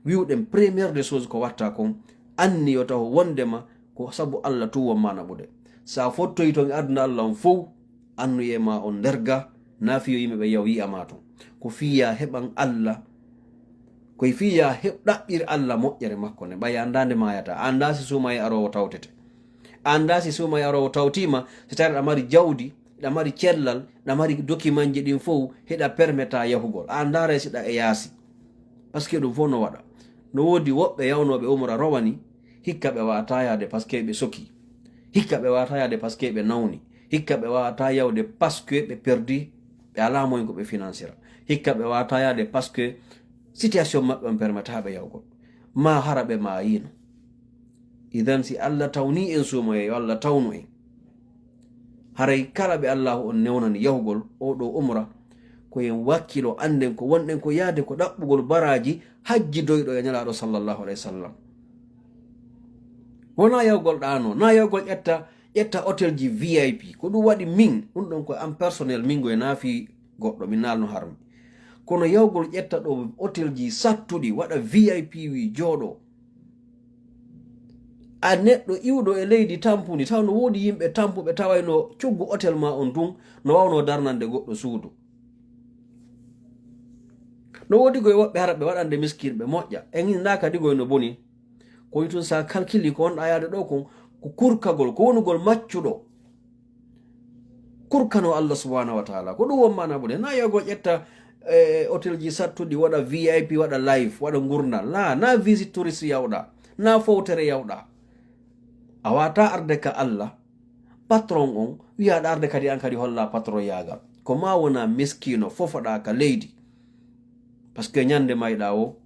wi'uɗen première des choses ko watta kon, anniyo taho wondema ko sabu Allah tun wonma naɓude. Sa fottoyi ton e aduna Allah on fow, annuye ma on nder ga, na fiyo yimɓe ɓe yaw yi'ama ton. Ko fiya heɓan Allah, koye fiya heɓ-, ɗaɓɓir Allah moƴƴere makko nde, ɓay a annda nde mayata, a annda si suumaye aroowo tawtete. A annda si suumaye aroowo tawtima, si tawi aɗa mari jawdi, hiɗa mari cellal, hiɗa mari dokimanji ɗin fow, hiɗa permeta yahugol. A annda ray si ɗa e yaasi. Parce que ɗum fow no waɗa. No woodi woɓɓe yawnooɓe umra rowani, hikka ɓe wata yaade parce que ɓe soki. Hikka ɓe wata yaade parce que ɓe nawni. Hikka ɓe wata yawde parce que ɓe perdi, ɓe alaa moyen ko ɓe financira. Hikka ɓe wata yaade parce que situation maɓɓe on permeta ɓe yawgol. Ma hara ɓe maayino. Idan si Allah tawni en suumoye, yo Allah tawnu en. Haray kala ɓe Allahu on newnani yahugol oo ɗoo umra, ko en wakkilo, annden ko wonɗen ko yaade ko ɗaɓɓugol baraaji hajji doyɗo e Nelaaɗo sallallahu alayhi wa sallam. Wonaa yahugol ɗaano, na yahugol ƴetta, ƴetta hôtelji V I P. Ko ɗum waɗi min, ɗum ɗon ko am personnel, min ngoy na fii goɗɗo, mi naalno harmi. Kono yahugol ƴetta ɗo hôtelji sattuɗi, waɗa V I P wi jooɗo. A neɗɗo iwɗo e leydi tampundi, taw no woodi yimɓe tampuɓe tawayno coggu otel ma on tun, no wawno darnande goɗɗo suudu. No woodi koye woɓɓe hara ɓe waɗande miskinɓe moƴƴa. En inna kadi koye no boni. Koye tun sa kalkili ko wonɗa yaade ɗo kon, ko kurkagol, ko wonugol maccuɗo. Kurkano Allah subhanahu wa ta'ala. Ko ɗum won maana ɓude. Na yago ƴetta, eh, hotelji sattuɗi, waɗa V I P, waɗa live, waɗa ngurndan. La, na visit touriste yawɗa. Na fowtere yawɗa. A wata arde ka Allah, patron on, wiya aɗa arde kadi an kadi holla patron yagal. Ko ma wona miskino, fofoɗa ka leydi. Parce que ñande mayɗa o,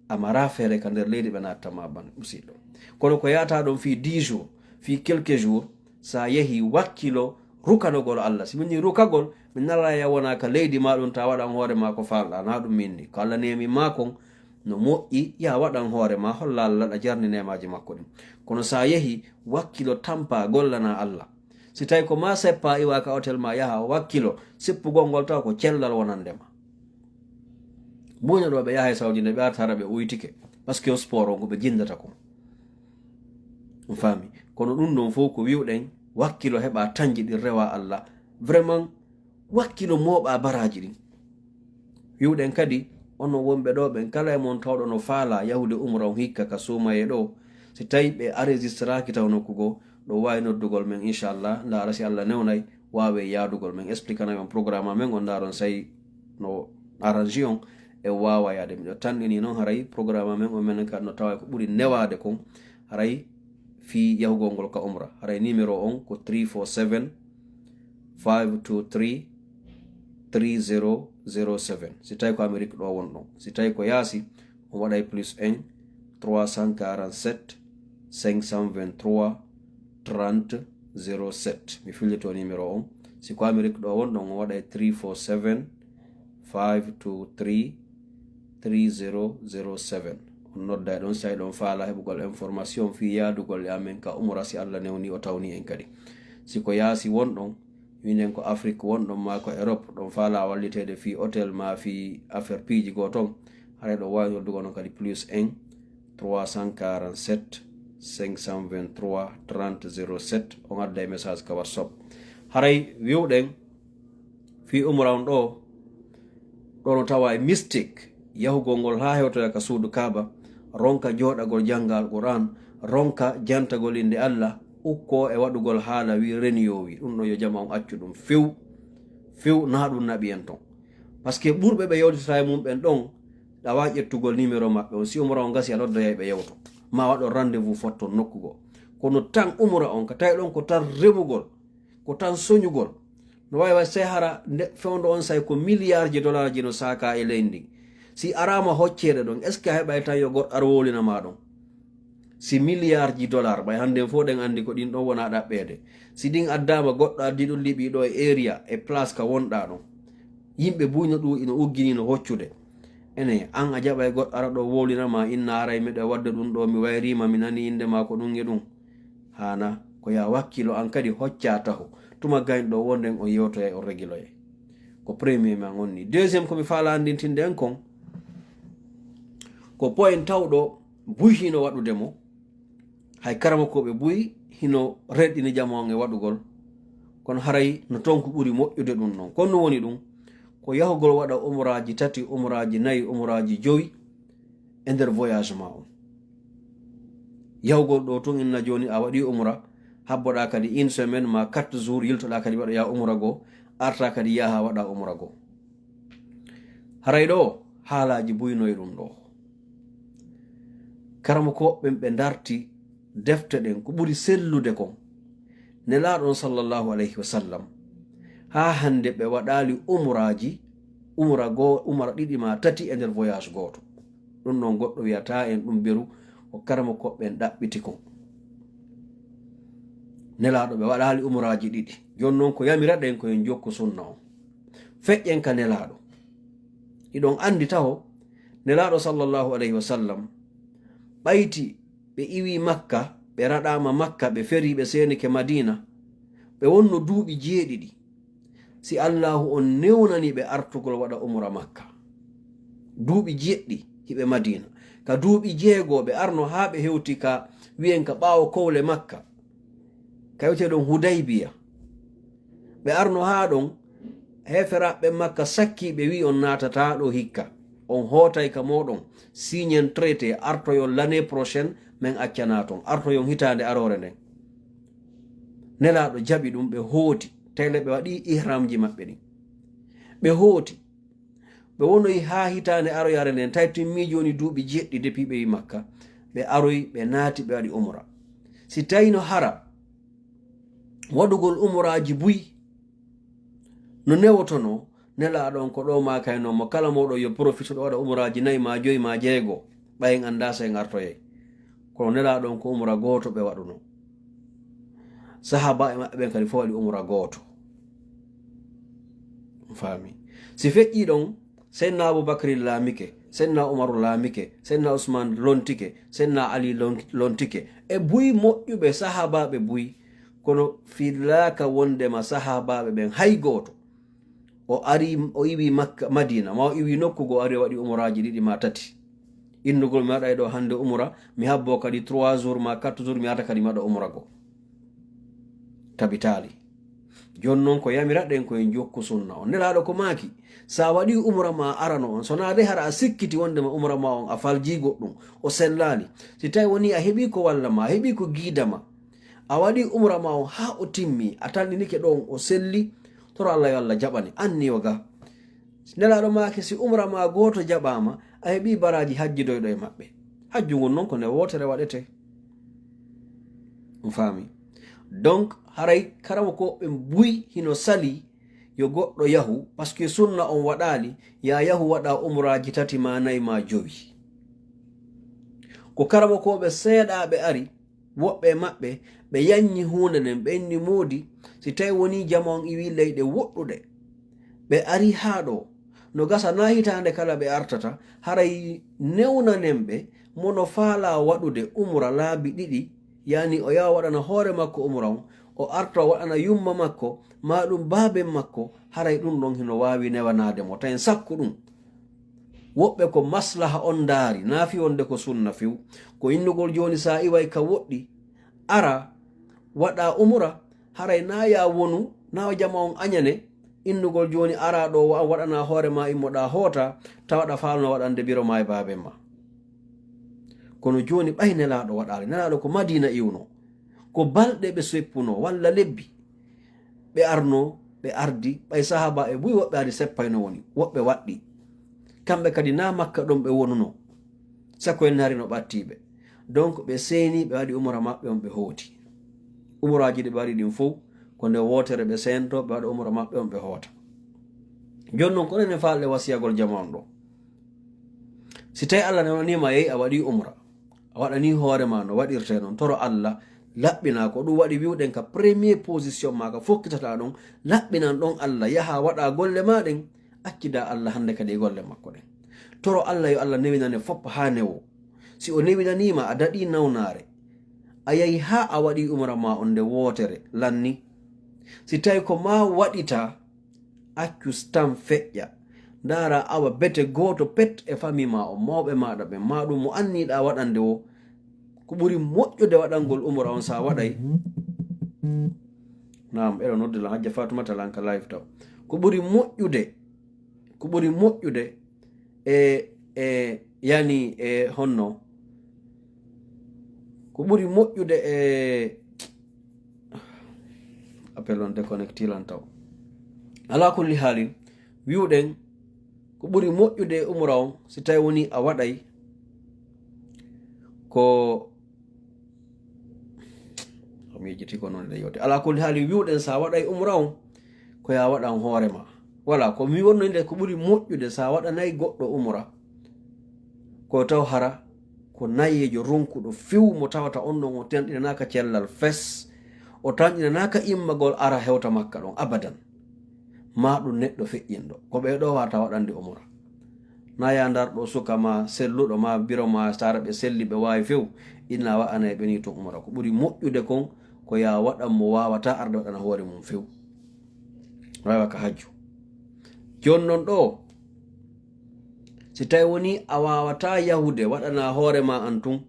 a mara feere ka nder leydi ɓe natta ma ban, musiɗɗo. Kono ko yata ɗon fii dix jours, fii quelques jours, sa yehi wakkilo rukanogol Allah. Si min ni rukagol, min nala ya wona ka leydi ma ɗum ta waɗan hoore ma ko falɗa, na ɗum min ni. Ko Allah nemi ma kon, no moƴƴi, ya waɗan hoore ma, holla Allah, a jarni nemaji makko ɗin. Kono sa yehi wakkilo tampa gollana Allah. Si tawi ko ma seppa iwa ka hotel ma yaha o wakkilo, seppugol ngol taw ko cellal wonande ma. Muña ɗo ɓe yaha e Saudi nde ɓe artara ɓe uytike. Parce que sport on ko ɓe jindata kon. On faami? Kono ɗum ɗon fof ko wi'uɗen wakkilo heɓa tanji ɗin rewa Allah. Vraiment, wakkilo mooɓa baraji ɗin. Wi'uɗen kadi Onon wonɓe ɗo ɓen, kala e mon tawɗo no faala yahude umra on hikka ka suumaye ɗo, si tawi ɓe aregistraki taw nokku goo, ɗo waawi noddugol men, inchallah, ndaara si Allah newnay, waawe yaadugol men, expliquer on programme men on, ndaaron say no arrange on e waawa yaade. Miɗo tanɗini noon haray programme men on menen kadi no tawa ko ɓuri newaade kon, haray fii yahugol ngol ka umra. Haray numéro on ko three four seven, five two three, three zero zero seven. Si tawi ko Amérique ɗo wonɗon. Si tawi ko yaasi, on waɗay plus un, trois cent quarante-sept, cinq cent vingt-trois, trente, zéro sept. Mi fillito numéro on. Si ko Amérique ɗo wonɗon, on waɗay three four seven, five two three, three zero zero seven. On nodday ɗon, si tawi ɗon faala heɓugol information fii yaadugol e amen ka umra, si Allah newni o tawni en kadi. Si ko yaasi wonɗon, minen ko Afrique wonɗon maa ko Europe, ɗon faala walliteede fii hôtel maa fii affaire piiji goo ton, haray ɗon waawi noddugol non kadi plus un, trois cent quarante-sept, cinq cent vingt-trois, trente, zéro sept, on adday message ka WhatsApp. Haray wi'uɗen fii umra on ɗo, ɗo no tawa e mystique, yahugol ngol haa hewtoya ka suudu Kaaba, ronka jooɗagol jannga Alqur'aan, ronka jantagol innde Allah, ukkoo e waɗugol haala wi reni yo wi. Ɗum ɗo yo jama on accu ɗum few, few naa ɗum naɓi en ton. Parce que ɓurɓe ɓe yewtitata e mum ɓen ɗon, ɗawa ƴettugol numéro maɓɓe on. Si umra on gasi, a noddoyay ɓe yewto. Ma waɗon rendez-vous fotton nokku goo. Kono tan umra on, ka tawi ɗon ko tan remugol, ko tan soñugol. No waawi waɗde sey hara nde fewndo on say ko milliardji dollarji no saaka e leydi ndin. Si araama hocceede ɗon, est-ce que a heɓay tan yo goɗɗo ar wowlina ma ɗon? Si milliardji dollar, ɓay hannden fof ɗen anndi ko ɗin ɗon wona ɗaɓɓeede. Si ɗin addaama, goɗɗo addi ɗum liɓi ɗo e area, e place ka wonɗaa ɗon. Yimɓe buy no ɗum ino uggini no hoccude. Ene, an a jaɓay goɗɗo ara ɗo wowlina ma, inna haray miɗo waɗde ɗum ɗo, mi wayriima, mi nani innde ma, ko ɗum e ɗum. Haana, ko ya wakkilo an kadi hocca taho. Tuma gayn ɗo wonɗen on yewtoyay, on regiloyay. Ko premier man on ni. Deuxième ko mi faala anndintinde en kon, ko point tawɗo buy hino waɗude mo, hay karamokooɓe buy hino rerɗini jama on e waɗugol, kono haray no ton ko ɓuri moƴƴude ɗum non. Kono no woni ɗum, ko yahugol waɗa umraaji tati, umraaji nayi, umraaji jowi e nder voyage ma on. Yahugol ɗo tun, inna jooni a waɗi umra, habboɗaa kadi une semaine ma quatre jours, yiltoɗaa kadi waɗoya umra goo, arta kadi yaha waɗa umra goo. Haray ɗo haalaaji buy no e ɗum ɗo. Karamokooɓe ɓen ɓe ndarti defte ɗen ko ɓuri sellude kon. Nelaaɗo on sallallahu alayhi wa sallam, haa hannde ɓe waɗaali umraaji, umra goo, umra ɗiɗi ma tati e nder voyage gooto. Ɗum ɗon goɗɗo wi'ataa en ɗum beru, ko karamokooɓe ɓen ɗaɓɓiti kon. Nelaaɗo ɓe waɗaali umraaji ɗiɗi. Jooni non ko yamiraɗen ko en jokku sunna on. Feƴƴen ka Nelaaɗo. Hiɗon anndi taho, Nelaaɗo sallallahu alayhi wa sallam, ɓayti ɓe iwi Makka, ɓe raɗaama Makka, ɓe feri, ɓe seenike Madiina, ɓe wonno duuɓi jeeɗiɗi. Si Allaahu on newnani ɓe artugol waɗa umra Makka. Duuɓi jeɗɗi hiɓe Madiina. Ka duuɓi jeego ɓe arno haa ɓe hewti ka wi'en ka ɓaawo kowle Makka. Ka wi'etee ɗon Hudaybiya. Ɓe arno haa ɗon, heeferaaɓe Makka sakki ɓe wi'i on naatataa ɗo hikka. On hootay ka mooɗon, signen traité, artoyon l'année prochaine, men accanaa ton. Artoyon hitaande aroore nden. Nelaaɗo jaɓi ɗum, ɓe hooti. Tayle ɓe waɗi ihramji maɓɓe ɗin. Ɓe hooti. Ɓe wonoyi haa hitaande aroyaare nden, tawi timmi jooni duuɓi jeɗɗi depuis ɓe yi Makka. Ɓe aroyi, ɓe naati, ɓe waɗi umra. Si tawino hara waɗugol umraaji buy no newotono, Nelaaɗo on ko ɗo maakayno mo, kala mooɗon yo profite ɗo waɗa umraaji nayi ma joyi ma jeego, ɓay en anndaa so en artoyay. Kono Nelaaɗo on ko umra gooto ɓe waɗuno. Sahaaba e maɓɓe ɓen kadi fof waɗi umra gooto. On faami? Si feƴƴii ɗon, Seydina Abubakri laamike, Seydina Umaru laamike, Seydina Usmaan lontike, Seydina Ali lon-, lontike. E buy moƴƴuɓe, sahaabaaɓe buy, kono fillaaka wondema sahaabaaɓe ɓen hay gooto o ari, o iwi Makka, Madiina, ma o iwi nokku goo, o ari o waɗi umraaji ɗiɗi ma tati. Innugol mi waɗay ɗo hannde umra, mi habbo kadi trois jours ma quatre jours, mi arta kadi mi waɗa umra goo. Tabitaali. Jooni noon ko yamiraɗen ko en jokku sunna on. Nelaaɗo ko maaki, so a waɗii umra ma arano on, so naa de hara a sikkiti wondema umra ma on a faljii goɗɗum, o sellaali. Si tawi wonii a heɓii ko walla ma, a heɓii ko giida ma, a waɗii umra ma on haa o timmi, a tanɗinike ɗoon o selli, toro Allah yo Allah jaɓane, anniyo ga. Nelaaɗo maaki si umra ma gooto jaɓaama, a heɓii baraaji hajjidoyɗo e maɓɓe. Hajju ngun noon ko nde wootere waɗetee. On faami? Donc, haray karamokooɓe buy hino sali yo goɗɗo yahu, parce que sunna on waɗaali, ya yahu waɗa umraaji tati ma nayi ma jowi. Ko karamokooɓe seeɗaaɓe ari, woɓɓe e maɓɓe, ɓe yanñi huunde nden, ɓe inni moodi, si tawi wonii jama on iwii leyɗe woɗɗuɗe, ɓe ari haa ɗoo, no gasa naa hitaande kala ɓe artata, haray newnanen ɓe, mo no faalaa waɗude umra laabi ɗiɗi, yaani o yaha waɗana hoore makko umra on, o arta o waɗana yumma makko, maa ɗum baaben makko, haray ɗum ɗon hino waawi newanaade mo, tawi en sakku ɗum. Woɓɓe ko maslaha on ndaari, naa fii wonde ko sunna few. Ko innugol jooni so a iway ka woɗɗi, ara, waɗa umra, haray naa ya wonu, naa jama on añane, innugol jooni ara ɗoo wa-, waɗana hoore ma immoɗaa hoota, tawa ɗa faalno waɗande biro ma e baaben ma. Kono jooni ɓay Nelaaɗo waɗaali, Nelaaɗo ko Madiina iwno, ko balɗe ɓe seppuno, walla lebbi. Ɓe arno, ɓe ardi, ɓay sahaaba e buy woɓɓe ari seppayno woni, woɓɓe waɗɗi. Kamɓe kadi naa Makka ɗon ɓe wonuno, sako en hari no ɓattii ɓe. Donc ɓe seeni, ɓe waɗi umra maɓɓe on, ɓe hooti. Umraaji ɗi ɓe waɗi ɗin fow, ko nde wootere ɓe seento, ɓe waɗa umra maɓɓe on, ɓe hoota. Jooni non, ko enen faalɗe wasiyagol jama on ɗo. Si tawi Allah newaniima, yehi a waɗi umra, a waɗanii hoore ma no waɗirtee non, toro Allah laɓɓinaa. Ko ɗum waɗi wi'uɗen ka premier position ma, ka fokkitataa ɗon, laɓɓinan ɗon Allah, yaha waɗa golle ma ɗen, accida Allah hannde kadi e golle makko ɗen. Toro Allah yo Allah newinane fop haa newo. Si o newinaniima, a daɗi nawnaare, a yahi haa a waɗi umra ma on nde wootere, lanni. Si tawi ko ma waɗita, accu stan feƴƴa. Ndaara awa bete gooto pet e fami ma on, mawɓe maaɗa ɓen, maa ɗum mo anniɗaa waɗande wo. Ko ɓuri moƴƴude waɗangol umra on sa waɗay. Naam, eɗo noddi lan, Hajja Fatumata lan ka live taw. Ko ɓuri moƴƴude, ko ɓuri moƴƴude e, e, yani, e honno? Ko ɓuri moƴƴude e, appel on déconnecté lan taw. Ala kulli haalin, wi'uɗen ko ɓuri moƴƴude e umra on, si tawi woni a waɗay ko, ko mi yejjiti ko non ɗe yewte. Ala kulli haalin, wi'uɗen sa waɗay umra on, ko ya waɗan hoore ma. Wala, ko mi wonno nde ko ɓuri moƴƴude sa waɗanay goɗɗo umra, ko taw hara ko nayeejo ronkuɗo few mo tawata on ɗon o tanƴinanaaka cellal fes, o tanƴinanaaka immagol ara hewta Makka ɗon abadan. Maa ɗum neɗɗo feƴƴinɗo. Ko ɓee ɗoo wata waɗande umra. Na ya ndar ɗo suka ma selluɗo ma biro ma sara ɓe selli ɓe waawi few, ina waɗanay ɓe ni to umra. Ko ɓuri moƴƴude kon ko ya waɗan mo waawata arde waɗana hoore mum few. Waawa ka hajju. Jooni non ɗo, si tawi woni a waawata yahude waɗana hoore ma an tun,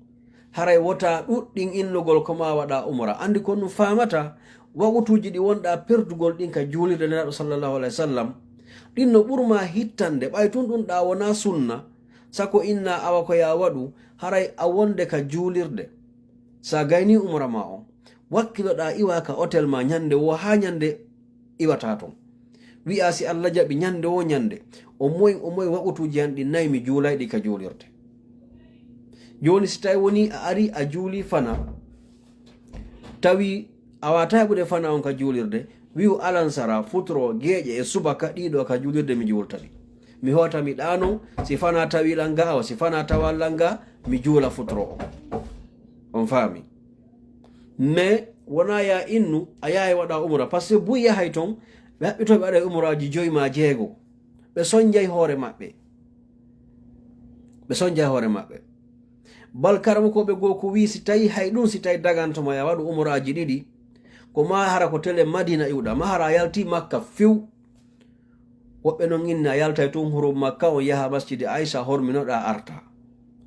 haray wota ɗuɗɗin innugol ko ma waɗa umra. Andi ko ɗum faamata, wagutuuji ɗi wonɗa perdugol ɗin ka juulirde Nelaaɗo sallallahu alaihi wasallam, ɗin no ɓurma hittande, ɓay tun ɗum ɗa wona sunna, sako inna awa ko ya waɗu, haray a wonde ka juulirde. Sa gayni umra ma on, wakkiloɗa iwa ka hotel ma ñande wo haa ñande iwata ton. Wi'a si Allah jaɓi ñande wo ñande, o moy, o moy wagutuuji an ɗi nayi mi juulayɗi ka juulirde. Jooni si tawi woni a ari a juuli fana, tawi a wata heɓude fana on ka juulirde, wi'u alansara, futuro, geeƴe e subaka ɗiɗo ka juulirde mi juulta ɗi. Mi hoota mi ɗaano, si fana tawi langa awa, si fana tawa langa, mi juula futuro on. On faami? Mais wona ya innu, a yahay waɗa umra, parce que buy yahay ton, ɓe haɓɓito ɓe waɗa umraaji joyi ma jeego. Ɓe sonjay hoore maɓɓe. Ɓe sonjay hoore maɓɓe. Bal karamokooɓe goo ko wii si tawi hay ɗum, si tawi daganto ma ya waɗu umraaji ɗiɗi, ko ma hara ko tele Madina iwɗa, ma hara a yalti Makka few. Woɓɓe non inni a yaltay tun hurum Makka on yaha Masjidi Aisha horminoɗa arta.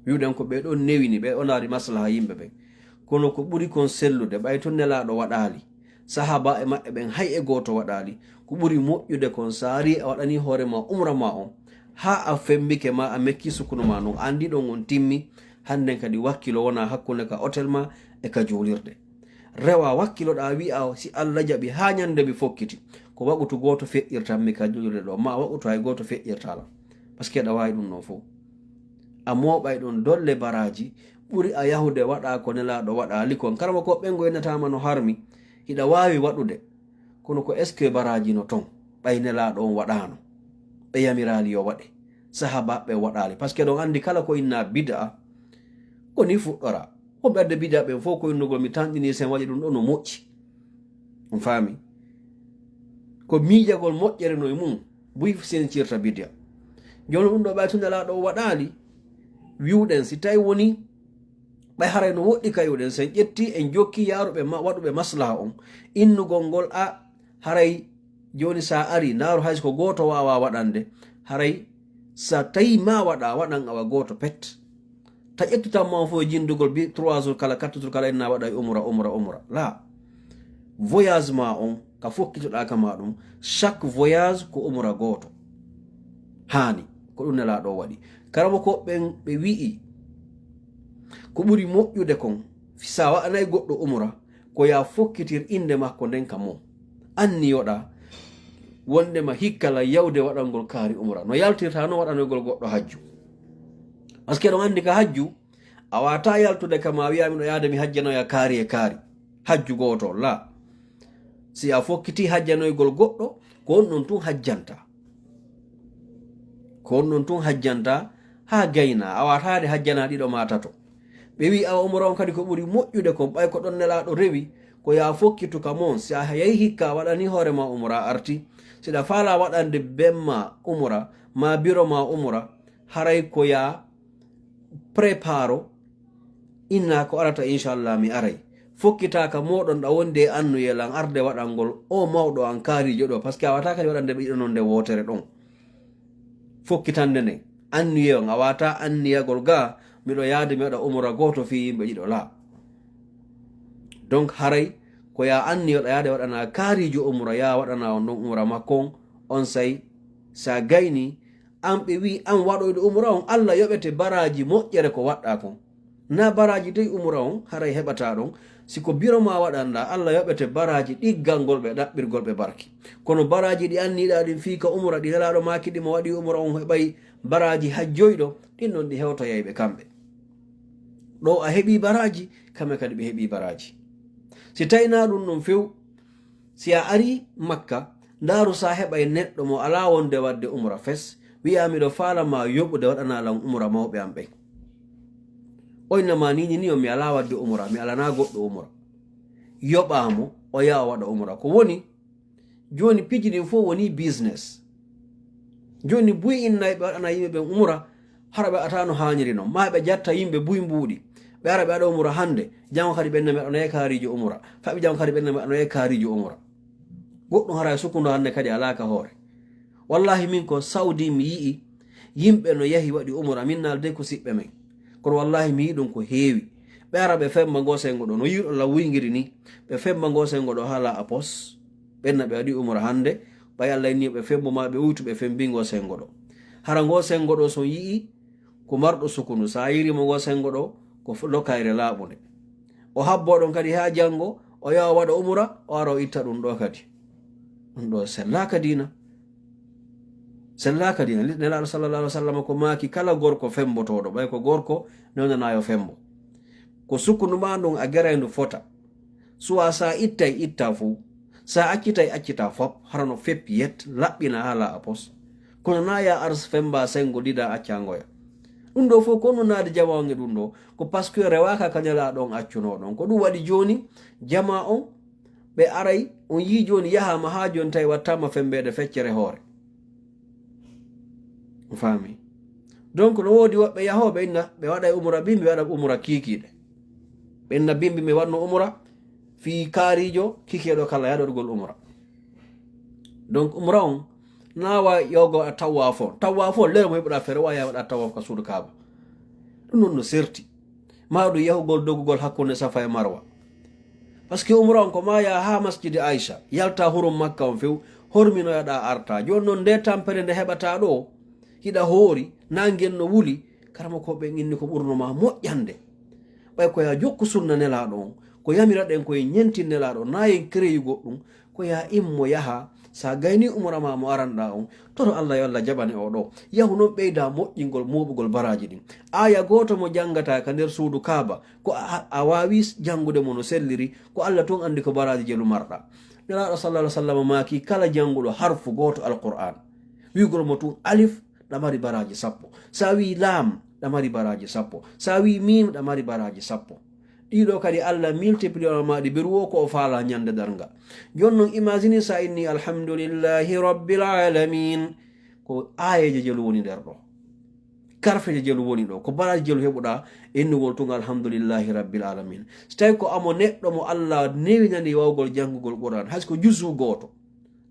Wi'uɗen ko ɓe ɗon newini, ɓe onaari maslaha yimɓe ɓen. Kono ko ɓuri kon sellude, ɓay tun Nelaaɗo waɗaali. Sahaaba e maɓɓe ɓen hay e gooto waɗaali. Ko ɓuri moƴƴude kon, so a ari a waɗani hoore ma umra ma on, haa a fembike ma a mekki sukunu ma non, anndi ɗon on timmi, hannden kadi wakkilo wona hakkunde ka hotel ma e ka juulirde. Rewa wakkiloɗaa wi'a si Allah jaɓi haa ñande mi fokkiti, ko waqutu gooto feƴƴirtan mi ka juulirde ɗo, ma waqutu hay gooto feƴƴirtaa lan. Parce que aɗa waawi ɗum non fof. A mooɓay ɗon dolle baraaji, ɓuri a yahude waɗa ko Nelaaɗo waɗaali kon. Karama ko ɓen ngo innataama no harmi, hiɗa waawi waɗude. Kono ko est-ce que baraaji no ton? Ɓay Nelaaɗo on waɗaano. Ɓe yamiraali yo waɗe. Sahaabaaɓe waɗaali. Parce que ɗon anndi kala ko innaa bid'a, ko ni fuɗɗora. Wonɓe adde bid'a ɓen fof ko innugol mi tanɗini sen waɗi ɗum ɗo no moƴƴi. On faami? Ko miijagol moƴƴere no e mum, buy sencirta bid'a. Jooni ɗum ɗo ɓay tun Nelaaɗo o waɗaali, wi'uɗen si tawi woni ɓay haray no woɗɗi ka wi'uɗen, sen ƴetti en jokki yaaruɓe ma-, waɗuɓe maslaha on, innugol ngol a haray jooni sa ari, ndaaru hay so ko gooto waawa waɗande, haray sa tawi ma waɗa, waɗan awa gooto pet. Ta ƴettu tan ma on fof e jindugol bi trois jours kala, quatre jours kala, inna waɗa e umra, umra, umra. La. Voyage ma on, ka fokkitoɗaa ka ma ɗum, chaque voyage ko umra gooto. Haani, ko ɗum Nelaaɗo o waɗi. Karama ko ɓen ɓe wi'i, ko ɓuri moƴƴude kon, sa waɗanay goɗɗo umra, ko ya fokkitir innde makko nden ka mon. Anniyoɗaa wondema hikka lan yawde waɗangol kaari umra. No yaltirta no waɗanoygol goɗɗo hajju. Parce que ɗon anndi ka hajju, a waata yaltude ka ma wi'a miɗo yaade mi hajjanoya kaari e kaari. Hajju gooto, la. Si a fokkiti hajjanoygol goɗɗo, ko on ɗon tun hajjanta. Ko on ɗon tun hajjanta, haa gayna, a waata de hajjana ɗiɗo ma tato. Ɓe wi'i awa umra on kadi ko ɓuri moƴƴude kon, ɓay ko ɗon Nelaaɗo rewi, ko ya fokkitu ka mon, si a yahi hikka a waɗani hoore ma umra arti, si ɗa faala waɗande ben ma umra, ma biro ma umra, haray ko ya préparo, inna ko arata inchallah mi aray. Fokkita ka moɗon ɗa wondi e annuyel an arde waɗangol o mawɗo an kaarijo ɗo, parce que a wata kadi waɗande ɓe ɗiɗo non nde wootere ɗon. Fokkitande nden, anniye on, a wata anniyagol ga, miɗo yaade mi waɗa umra gooto fii yimɓe ɗiɗo, la. Donc haray ko ya anniyoɗa yaade waɗana kaarijo umra, ya waɗana on ɗon umra makko on, on say sa gayni, an ɓe wi an waɗoyɗo umra on, Allah yoɓete baraaji moƴƴere ko waɗɗa kon. Na baraaji dey umra on, haray heɓata ɗon. Si ko biro ma waɗanɗa, Allah yoɓete baraaji ɗiggalngol ɓe, ɗaɓɓirgol ɓe barki. Kono baraaji ɗi anniɗa ɗin fii ka umra, ɗi Nelaaɗo maaki ɗi mo waɗi umra on heɓay baraaji hajjoyɗo, ɗin ɗon ɗi hewtoyay ɓe kamɓe. Ɗo a heɓi baraaji, kamɓe kadi ɓe heɓi baraaji. Si tawii na ɗum ɗon few, si a ari Makka, ndaaru sa heɓay neɗɗo mo alaa wonde waɗde umra fes, wi'a miɗo faala ma yoɓude waɗana lan umra mawɓe am ɓen. O inna ma ni ni o mi alaa waɗde umra, mi alana goɗɗo umra. Yoɓa mo, o yaha o waɗa umra. Ko woni, jooni piiji ɗin fof woni business. Jooni buy inna ɓe waɗana yimɓe ɓen umra, hara ɓe ata no haaniri non. Ma ɓe jatta yimɓe buy mbuuɗi. Ɓe ara ɓe waɗa umra hannde, jango kadi ɓen na mi waɗanoye kaarijo umra. Faɓi jango kadi ɓen na mi waɗanoye kaarijo umra. Goɗɗum hara e sukundo hannde kadi alaa ka hoore. Wallahi min ko Saudi mi yi'i yimɓe no yahi waɗi umra, min naalde ko siɓɓe men. Kono wallahi mi yi'i ɗum ko heewi. Ɓe ara ɓe femba ngo sengo ɗo, no yi'uɗon lan wuyngiri ni. Ɓe femba ngo sengo ɗo hala a pos. Ɓen na ɓe waɗi umra hannde, ɓay Allah inni ɓe fembo ma ɓe uytu ɓe fembi ngo sengo ɗo. Hara ngo sengo ɗo so yi'i ko marɗo sukunu, sa yiri mo ngo sengo ɗo, ko f-, lokayre laaɓunde. O habbo ɗon kadi haa jango, o yaha o waɗa umra, o ara o itta ɗum ɗo kadi. Ɗum ɗo sellaaka diina. Sellaaka diina. Nelaaɗo sallallahu alaihi wasallam ko maaki kala gorko fembotoɗo, ɓay ko gorko newnanayo fembo. Ko sukunu ma ndun a gerayndu fota. Suwa sa ittay itta fuu. Sa accitay accita fop, hara no feppi yet, laɓɓina hala a pos. Kono na ya ars femba sengo dida accangoya. Ɗum ɗo fof ko no naadi jama on e ɗum ɗo. Ko parce que rewaaka ka Nelaaɗo on accuno ɗon. Ko ɗum waɗi jooni jama on ɓe aray, on yii jooni yahaama haa jooni tawi wattaama fembeede feccere hoore. On faami? Donc no woodi woɓɓe yahooɓe inna ɓe waɗay umra bimbi, ɓe waɗa umra kiikiiɗe. Ɓe inna bimbi mi waɗno umra fii kaarijo kiikiiɗo kala yaɗorgol umra. Donc umra on na wa yogo a tawaf on. Tawaf on lere mo heɓuɗa fere wa ya waɗa tawaf ka suudu Kaaba. Ɗum non no serti. Ma ɗum yahugol dogugol hakkunde Safa e Marwa. Parce que umra on ko ma yaha ha masjidi Aisha, yalta hurum Makka on few, horminoyaɗa arta. Joni noon nde tampere nde heɓata ɗo, hiɗa hoori, nangen no wuli, karama ko ɓen inni ko ɓurno ma moƴƴande. Ɓay ko ya jokku sunna nelaɗo on, ko yamiraɗen ko en ñentin nelaɗo on, na en kereyi goɗɗum, ko ya immo yaha, sa gayni umra ma mo aranɗa on, toro Allah yo Allah jaɓane o ɗo. Yahu noon ɓeyda moƴƴingol mooɓugol baraji ɗin. Aya gooto mo janngata ka nder suudu Kaaba, ko a, a waawi janngude mo no selliri, ko Allah tun anndi ko baraji jelu marɗa. Nelaaɗo sallallahu alaihi wasallam maaki kala jannguɗo harfu gooto Alqur'an, wi'ugol mo tun alif, ɗa mari baraji sappo. Sa wi'i lam, ɗa mari baraji sappo. Sa wi'i mim, ɗa mari baraji sappo. Ɗiɗo kadi Allah multiplier ma ɗi beru wo ko o faala ñande darnga. Jon non imagine sa inni alhamdulillahi rabbil alamin. Ko ayeje jelu woni nder ɗo. Karfeje jelu woni ɗo. Ko baraji jelu heɓuɗa innugol tun alhamdulillahi rabbil alamin. So tawi ko amo neɗɗo mo Allah newinani wawgol janngugol Qur'an, hay so ko juzu gooto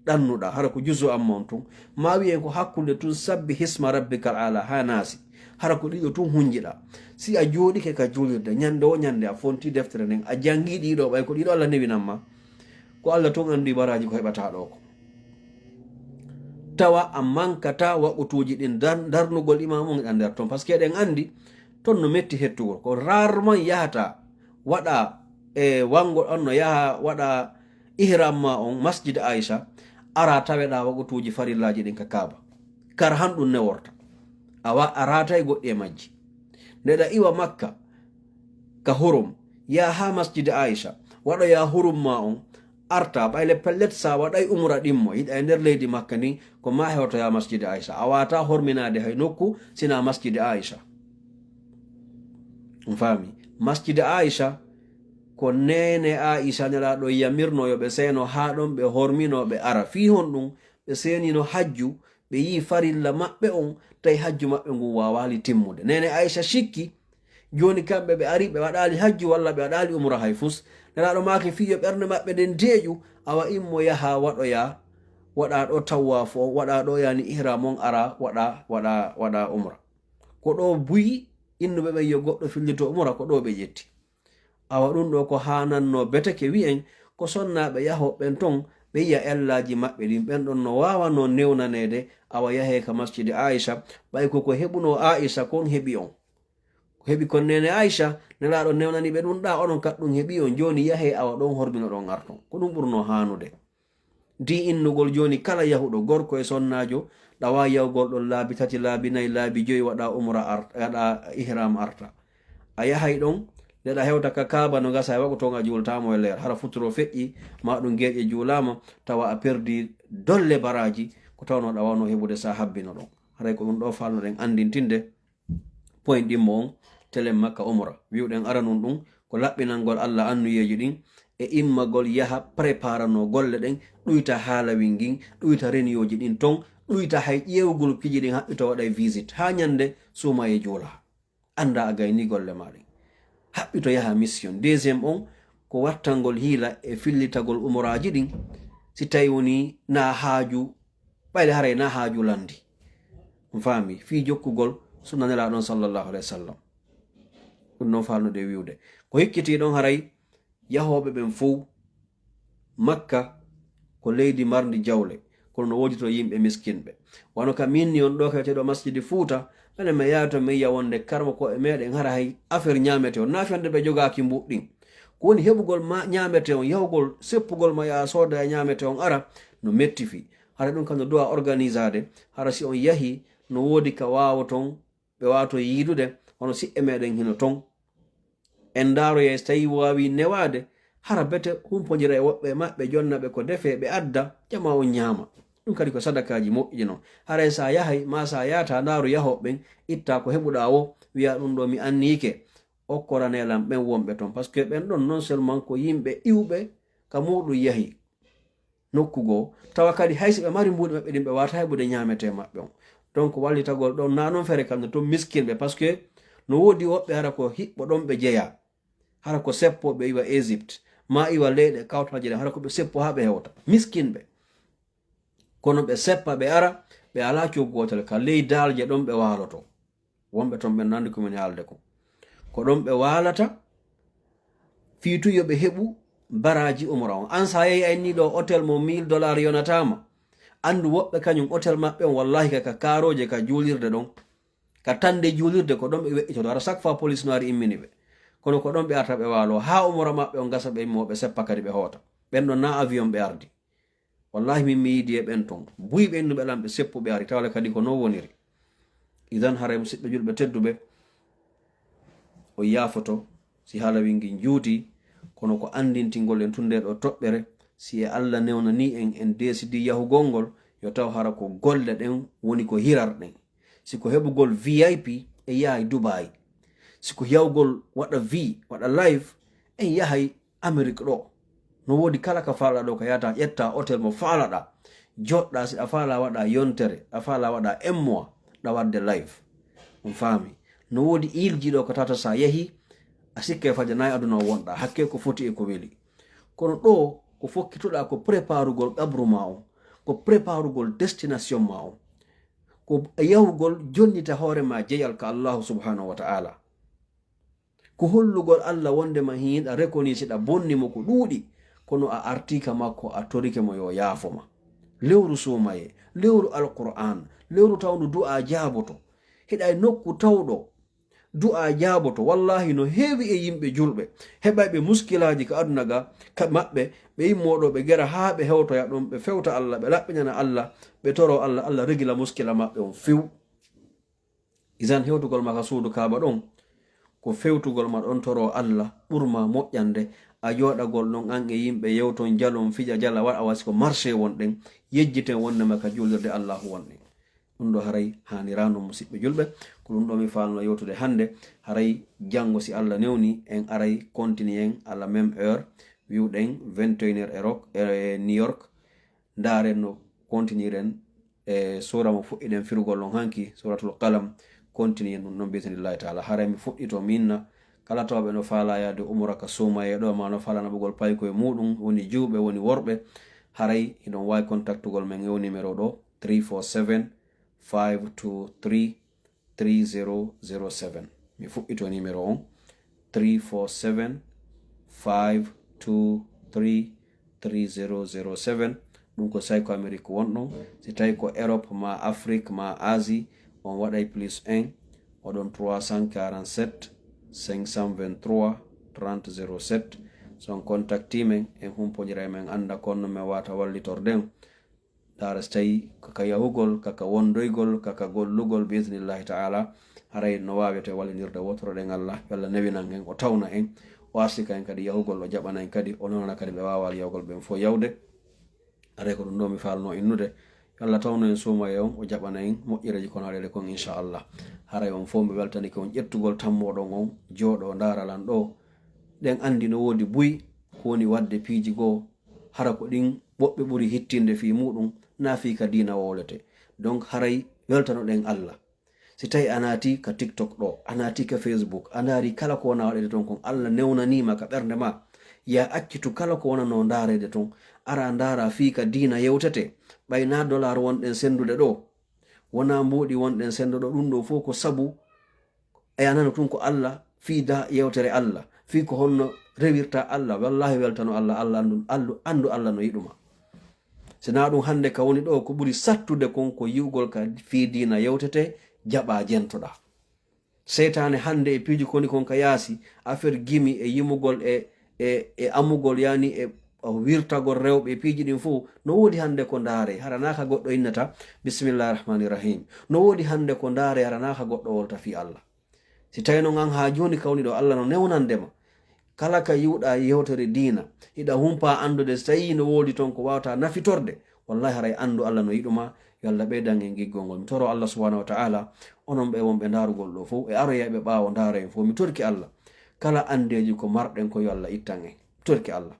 ɗannuɗa, hara ko juzu amma on tun. Ma wi'en ko hakkunde tun sabbi hisma rabbikal ala ha naasi. Hara ko ɗiɗo tun hunjiɗa. Si a jooɗike ka juulirde, ñande o ñande a fonti deftere nden, a janngi ɗiɗo ɓay ko ɗiɗo Allah newinan ma. Ko Allah tun anndi baraji ko heɓata ɗo ko. Tawa a mankata waqutuuji ɗin dar-, darnugol imam on eɗa nder ton. Parce que eɗen anndi ton no metti hettugol. Ko rarement yahata waɗa e wangol on no yaha waɗa ihram ma on masjid Aisha, ara taweɗa waqutuuji farillaaji ɗin ka Kaaba. Kar han ɗum neworta. A wa-, a raatay goɗɗi e majji. Nde ɗa iwa Makka ka hurum, yaa haa masjid Aisha, waɗoya hurum ma on, arta, ɓayle pellet sa waɗay umra ɗimmo, yiɗa e nder leydi Makka ni, ko ma hewtoya masjid Aisha. A wata horminaade hay nokku sina masjid Aisha. On faami? Masjid Aisha ko neene Aisha Nelaaɗo yamirno yo ɓe seeno haa ɗon, ɓe hormino, ɓe ara. Fii honɗum? Ɓe seenino hajju, ɓe yi'i farilla maɓɓe on, tawi hajju maɓɓe ngun waawaali timmude. Neene Aisha shikki, jooni kamɓe ɓe ari, ɓe waɗaali hajju walla ɓe waɗaali umra hay fus. Nelaaɗo maaki fii yo ɓernde maɓɓe nden deeƴu, awa immo yaha waɗoya, waɗa ɗo tawaafu on, waɗa ɗo yani ihram on, ara waɗa, waɗa, waɗa umra. Ko ɗo buy innuɓe ɓen yo goɗɗo fillito umra, ko ɗo ɓe ƴetti. Awa ɗum ɗo ko haananno beteke wi'en ko sonnaaɓe yahooɓe ɓen ton, ɓe yi'a ellaaji maɓɓe ɗin, ɓen ɗon no waawanoo newnaneede, awa yahee ka masjidi Aisha, ɓay ko ko heɓunoo Aisha kon heɓi on. Ko heɓi kon neene Aisha, Nelaaɗo newnani ɓe ɗum ɗa, onon kat ɗum heɓi on, jooni yahee awa ɗon horminoɗon arton. Ko ɗum ɓurnoo haanude. Di innugol jooni kala yahuɗo gorko e sonnaajo, ɗawa yahugol ɗon laabi tati, laabi nayi, laabi joyi, waɗa umra ar-, waɗa ihram arta. A yahay ɗon, nde ɗa hewta ka Kaaba no gasa e waɗu ton a juultaamo e leer. Hara futuro feƴƴi, ma ɗum geeƴe juulaama, tawa a perdi dolle baraaji, ko tawno ɗa wano heɓude sa habbino ɗon. Haray ko ɗum ɗo falnoɗen anndintinde. Point ɗimmo on, telen makka umra. Wi'uɗen aranun ɗum, ko laɓɓinangol Allah annuyeeji ɗin, e immagol yaha préparanoo golle ɗen, ɗuyta haalawin ngin, ɗuyta reniyooji ɗin ton, ɗuyta hay ƴeewgol piiji ɗin haɓɓito waɗa e visite. Haa ñande suuma e juula. Annda a gayni golle ma ɗin. Haɓɓito yaha mission. Deuxième on, ko wattangol hiila e fillitagol umraaji ɗin, si tawi woni na haaju ɓayde haray na haaju landi. On faami? Fii jokkugol sunna Nelaaɗo on sallallahu alayhi wa sallam. Ɗum noon faalnude wi'ude. Ko hikkitii ɗon haray yahooɓe ɓen fow Makka ko leydi marndi jawle, kono no woodi to yimɓe miskinɓe. Wano ka min ni on ɗo kay to ɗo masjidi Fuuta, menen mi yaha to mi yi'a wonde karmo ko e meɗen hara hay affaire ñaamete on. Na fende ɓe jogaaki mbuɗ ɗin. Ko woni heɓugol ma ñaamete on, yahugol seppugol ma yaha sooda e ñaamete on ara, no metti fii. Hara ɗum kam no duwa organisaade, hara si on yahi, no woodi ka waawoton, ɓe waato yiidude, hono siɓɓe meɗen hino ton. En ndaaroyay so tawi waawi newaade, hara bete humpondiray woɓɓe e maɓɓe, jonna ɓe ko defee, ɓe adda, jama on ñaama. Ɗum kadi ko sadakaaji moƴƴi non. Haray sa yahay, ma sa yaata, ndaaru yahooɓe ɓen, itta ko heɓuɗaa wo, wi'a ɗum ɗo mi anniike. Okkoranee lan ɓen wonɓe ton. Parce que ɓen ɗon non seulement ko yimɓe iwɓe ka muuɗum yahi nokku goo, tawa kadi hay si ɓe mari mbuuɗi maɓɓe ɗin, ɓe waata heɓude ñaametee maɓɓe on. Donc wallitagol ɗon na non fere kam no tun miskinɓe, parce que no woodi woɓɓe hara ko hiɓɓo ɗon ɓe jeya, hara ko seppo ɓe iwa Égypte, ma iwa leyɗe kawtaaje ɗen, hara ko ɓe seppo haa ɓe hewta. Miskinɓe. Kono ɓe seppa ɓe ara, ɓe alaa coggu gootel, ka ley daalje ɗon ɓe waaloto. Wonɓe ton ɓen nandi ko min haalde kon. Ko ɗon ɓe waalata, fii tun yo ɓe heɓu baraaji umra on. An sa yehi a inni ɗo hotel mo mille dollars yonataama. Anndu woɓɓe kañum hotel maɓɓe on wallahi ka, ka kaarooje ka juulirde ɗon. Ka tande juulirde ko ɗon ɓe we'itoto. Hara chaque fois police no ari immini ɓe. Kono ko ɗon ɓe arta ɓe waalo. Haa umra maɓɓe on gasa ɓe immo ɓe seppa kadi ɓe hoota. Ɓen ɗon na avion ɓe ardi. Wallahi min mi yiidi e ɓen ton. Buy ɓe innuɓe lan ɓe seppu ɓe ari. Tawale kadi ko non woniri. Idan haray musidɓe julɓe tedduɓe. O yaafoto si haala wingin juuti. Kono ko anndintingol en tun nde ɗo toɓɓere. Si e Allah newnani en, en deesidi yahugol ngol, yo taw hara ko golle ɗen woni ko hirar ɗen. Si ko heɓugol V I P e yahay Dubai. Si ko yahugol waɗa V, waɗa live, en yahay Amerique ɗo. No woodi kala ka faalaɗa ɗo ka yahata ƴetta hotel mo faalaɗa. Joɗɗa si a faala waɗa yontere, a faala waɗa un mois, ɗa waɗde live. On faami. No woodi ilji ɗo ka tata sa yahi, a sikke fajanayi aduna o wonɗa. Hakke ko foti e ko weli. Kono ɗo ko fokkitoɗa ko préparugol qabru ma on. Ko préparugol destination ma on. Ko yahugol jonnita hoore ma jeyal ka Allahu subhanahu wa ta'ala. Ko hollugol Allah wondema hiɗa reconnaître si ɗa bonni mo ko ɗuuɗi, kono a arti ka makko a torike mo yo yaafo ma. Lewru suumaye, lewru Alqur'an, lewru tawndu du'a jaaboto. Hiɗa e nokku tawɗo du'a jaaboto. Wallahi no heewi e yimɓe julɓe. Heɓayɓe muskilaaji ka aduna ga, ka maɓɓe, ɓe immo ɗo ɓe gera haa ɓe hewtoya ɗon, ɓe fewta Allah, ɓe laɓɓinana Allah, ɓe toro Allah, Allah regila muskila maɓɓe on few. Idan hewtugol ma ka suudu Kaaba ɗon, ko fewtugol ma ɗon toro Allah, ɓurma moƴƴande, a jooɗagol ɗon an e yimɓe yewton jalon fija jala waɗa wasi ko marché wonɗen, yejjiten wondema ka juulirde Allahu wonɗen. Ɗum ɗo haray haaniraano musiɓɓe julɓe, ko ɗum ɗo mi faalno yewtude hannde, haray janngo si Allah newni en aray continue en à la même heure, wiwɗen vingt et une heures e Rock, e New York, ndaaren no continue en e suura mo fuɗɗiɗen firugol on hanki, Suuratul Qalam, continue ɗum ɗon bi idnillahi taala. Haray mi fuɗɗito mi inna, kala tawɓe no faala yaade umra ka suumaye ɗo, ma no faala naɓugol paykoye muɗum, woni jiwɓe, woni worɓe, haray hiɗon waawi contactugol men e o numéro ɗo, three four seven, five two three, three zero zero seven. Mi fuɗɗito numéro on, three four seven, five two three, three zero zero seven. Ɗum ko si tawi ko Amérique wonɗon. Si tawi ko Europe ma Afrique ma Asie, on waɗay plus un, oɗon trois cent quarante-sept, cinq cent vingt-trois, trente zéro sept. So on contacti men, en humpondiray men annda ko honno men waawata wallitorde on. Ndaara si tawi kaka yahugol, kaka wondoygol, kaka gollugol, bi idnillahi taala, haray no waawete wallinirde. Wotoroɗen Allah, yo Allah newinan en, o tawna en, o arsika en kadi yahugol, o jaɓana en kadi, o nonana kadi ɓe waawaali yahugol ɓen fof yawde. Haray ko ɗum ɗo mi faalno innude. Yo Allah tawnu en suumaye on, o jaɓana en moƴƴereeji kono haɗeede kon, inchallah. Haray on fof mi weltanike on ƴettugol tammooɗon on, jooɗo ndaara lan ɗo. Ɗen anndi no woodi buy ko woni waɗde piiji goo, hara ko ɗin woɓɓe ɓuri hittinde fii muɗum, naa fii ka diina wowlete. Donc haray weltanoɗen Allah. Si tawi a naati ka TikTok ɗo, a naati ka Facebook, a ndaari kala ko wona waɗede ton kon, Allah newnaniima ka ɓernde ma, ya accitu kala ko wonano ndaareede ton, ara ndaara fii ka diina yewtete, ɓay naa dollar wonɗen senndude ɗo, wona mbuuɗi wonɗen senndude ɗo, ɗum ɗo fof ko sabu e a nana tun ko Allah, fii da yewtere Allah, fii ko honno rewirta Allah, wallahi weltano Allah, Allah anndu, anndu, anndu Allah no yiɗuma. Si naa ɗum hannde ka woni ɗo, ko ɓuri sattude kon ko yi'ugol ka fii diina yewtete, jaɓa jentoɗa. Seytaane hannde e piiji koni kon ka yaasi, affaire gimi e yimugol e, e, e amugol, yani e wirtagol rewɓe e piiji ɗin fof, no woodi hannde ko ndaare, hara naa ka goɗɗo innata, bismillahi rahmani rahim. No woodi hannde ko ndaare, hara naa ka goɗɗo wolta fii Allah. Si tawi non an haa jooni ka woni ɗo, Allah no newnande ma. Kala ka yi'uɗaa yewtere diina, hiɗa humpa anndude si tawi no woodi ton ko waawata nafitorde, wallahi haray anndu Allah no yiɗuma, yo Allah ɓeydan en giggol ngol. Mi toro Allah subhanahu wa ta'ala, onon ɓe wonɓe ndaarugol ɗo fof, e aroyayɓe ɓaawo ndaara en fof, mi torki Allah. Kala anndeeji ko marɗen ko yo Allah ittan en. Mi torki Allah.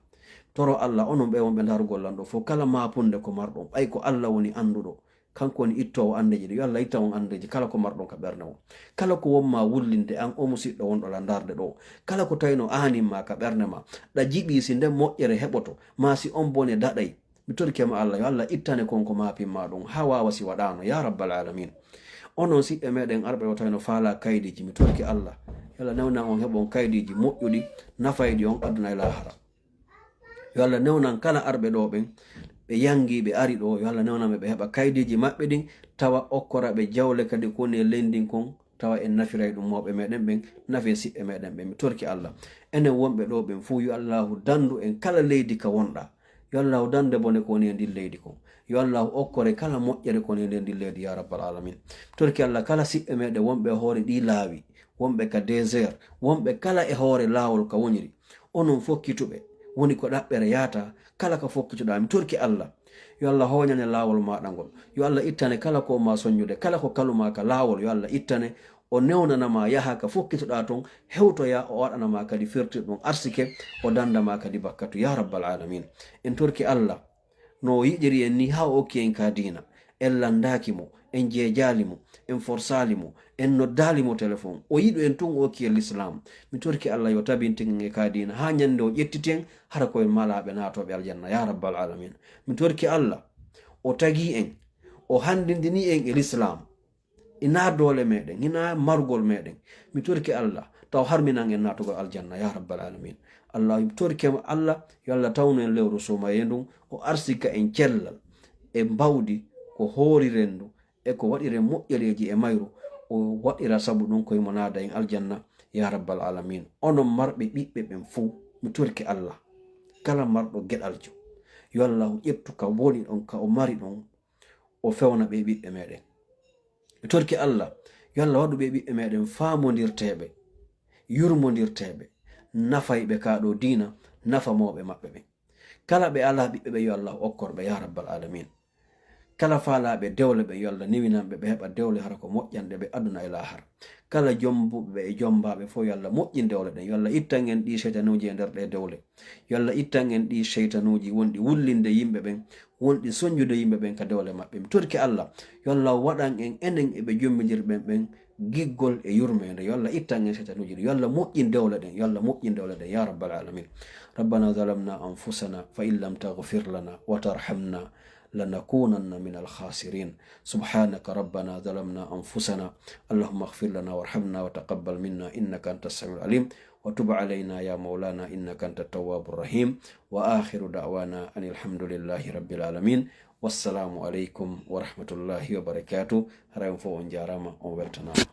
Toro Allah, onon ɓe wonɓe ndaarugol lan ɗo fof, kala maapunde ko marɗon, ɓay ko Allah woni annduɗo. Kanko woni ittoowo anndeeji ɗin. Yo Allah ittan on anndeeji kala ko marɗon ka ɓernde mon. Kala ko wonma wullinde an o musiɗɗo wonɗo la ndaarde ɗo. Kala ko tawino aanin ma ka ɓernde ma. Ɗa jiɓi si nden moƴƴere heɓoto, maa si on bone daɗay. Mi torike ma Allah, yo Allah ittane kon ko maapin ma ɗum, haa waawa si waɗaano, ya rabbal alamin. Onon siɓɓe meɗen arɓe o tawino faala kaydiiji, mi torike Allah. Yo Allah newnan on heɓon kaydiiji moƴƴuɗi, nafayɗi on aduna e laahara. Yo Allah newnan kala arɓe ɗo ɓen, ɓe yangi, ɓe ari ɗo, yo Allah newnan ɓe, ɓe heɓa kaydiiji maɓɓe ɗin, tawa okkora ɓe jawle kadi ko woni e leydi ndin kon, tawa en nafiray ɗum mawɓe meɗen ɓen, nafe siɓɓe meɗen ɓen. Mi torki Allah, enen wonɓe ɗo ɓen fuu, yo Allahu dandu en kala leydi ka wonɗa. Yo Allahu dande bone ko woni e ndin leydi kon. Yo Allahu okkore kala moƴƴere ko woni e ndin leydi, ya rabbal alamin. Mi torki Allah kala siɓɓe meɗen wonɓe e hoore ɗi laawi, wonɓe ka désert, wonɓe kala e hoore laawol ka woniri. Onon fokkituɓe, woni ko ɗaɓɓere yaata, kala ka fokkituɗaa, mi torki Allah. Yo Allah hooñane laawol maaɗa ngol. Yo Allah ittane kala ko ma soññude, kala ko kaluma ka laawol, yo Allah ittane. O newnana ma yaha ka fokkituɗaa ton, hewtoya, o waɗana ma kadi fertirɗum arsike, o danda ma kadi bakkatu, ya rabbal alamin. En torki Allah, no o yiɗiri en ni, haa o okki en ka diina. En landaaki mo, en jeejaali mo, en forsaali mo, en noddaali mo telefon. O yiɗu en tun, o okki en l'islam. Mi torki Allah yo tabintin en e ka diina, haa ñande o ƴettiti en, hara ko en malaaɓe naatooɓe aljanna, ya rabbal alamin. Mi torki Allah, o tagi en, o handindini en e l'islam. Ina doole meɗen, ina margol meɗen. Mi torki Allah, taw harminan en naatugol aljanna, ya rabbal alamin. Allah, mi torki mo Allah, yo Allah tawnu en lewru suumaye ndun, o arsika en cellal e mbawdi ko hooriren ndu, e ko waɗiren moƴƴereeji e mayru, o waɗira sabu ɗum ko imo naada en aljanna, ya rabbal alamin. Onon marɓe ɓiɓɓe ɓen fuu, mi torki Allah, kala marɗo geɗaljo, yo Allah ƴettu ka woni ɗon, ka o mari ɗon, o fewna ɓe ɓiɓɓe meɗen. Mi torki Allah, yo Allah waɗu ɓe ɓiɓɓe meɗen faamondirteeɓe, yurmondirteeɓe, nafayɓe ka ɗo diina, nafa mawɓe maɓɓe ɓen. Kala ɓe alaa ɓiɓɓe ɓe, yo Allah okkor ɓe, ya rabbal alamin. Kala faalaaɓe dewle ɓe, yo Allah newinan ɓe, ɓe heɓa dewle hara ko moƴƴanɗe ɓe aduna e laahara. Kala jombuɓe ɓe e jombaaɓe fof, yo Allah moƴƴin dewle ɗen. Yo Allah ittan en ɗi seytanuuji e nder ɗe dewle. Yo Allah ittan en ɗi seytanuuji wonɗi wullinde yimɓe ɓen, wonɗi soñjude yimɓe ɓen ka dewle maɓɓe. Mi torki Allah, yo Allah waɗan en enen e ɓe jombidirɓen ɓen giggol e yurmeende. Yo Allah ittan en seytanuuji ɗin. Yo Allah moƴƴin dewle ɗen. Yo Allah moƴƴin dewle ɗen. Ya rabbal alamin. ربنا ظلمنا أنفسنا فإن لم تغفر لنا وترحمنا لنكونن من الخاسرين. سبحانك ربنا ظلمنا أنفسنا. اللهم اغفر لنا وارحمنا وتقبل منا إنك أنت السميع العليم. وتب علينا يا مولانا إنك أنت التواب الرحيم. وآخر دعوانا أن الحمد لله رب العالمين. والسلام عليكم ورحمة الله وبركاته. Hara on fof on jaaraama, on weltanaama.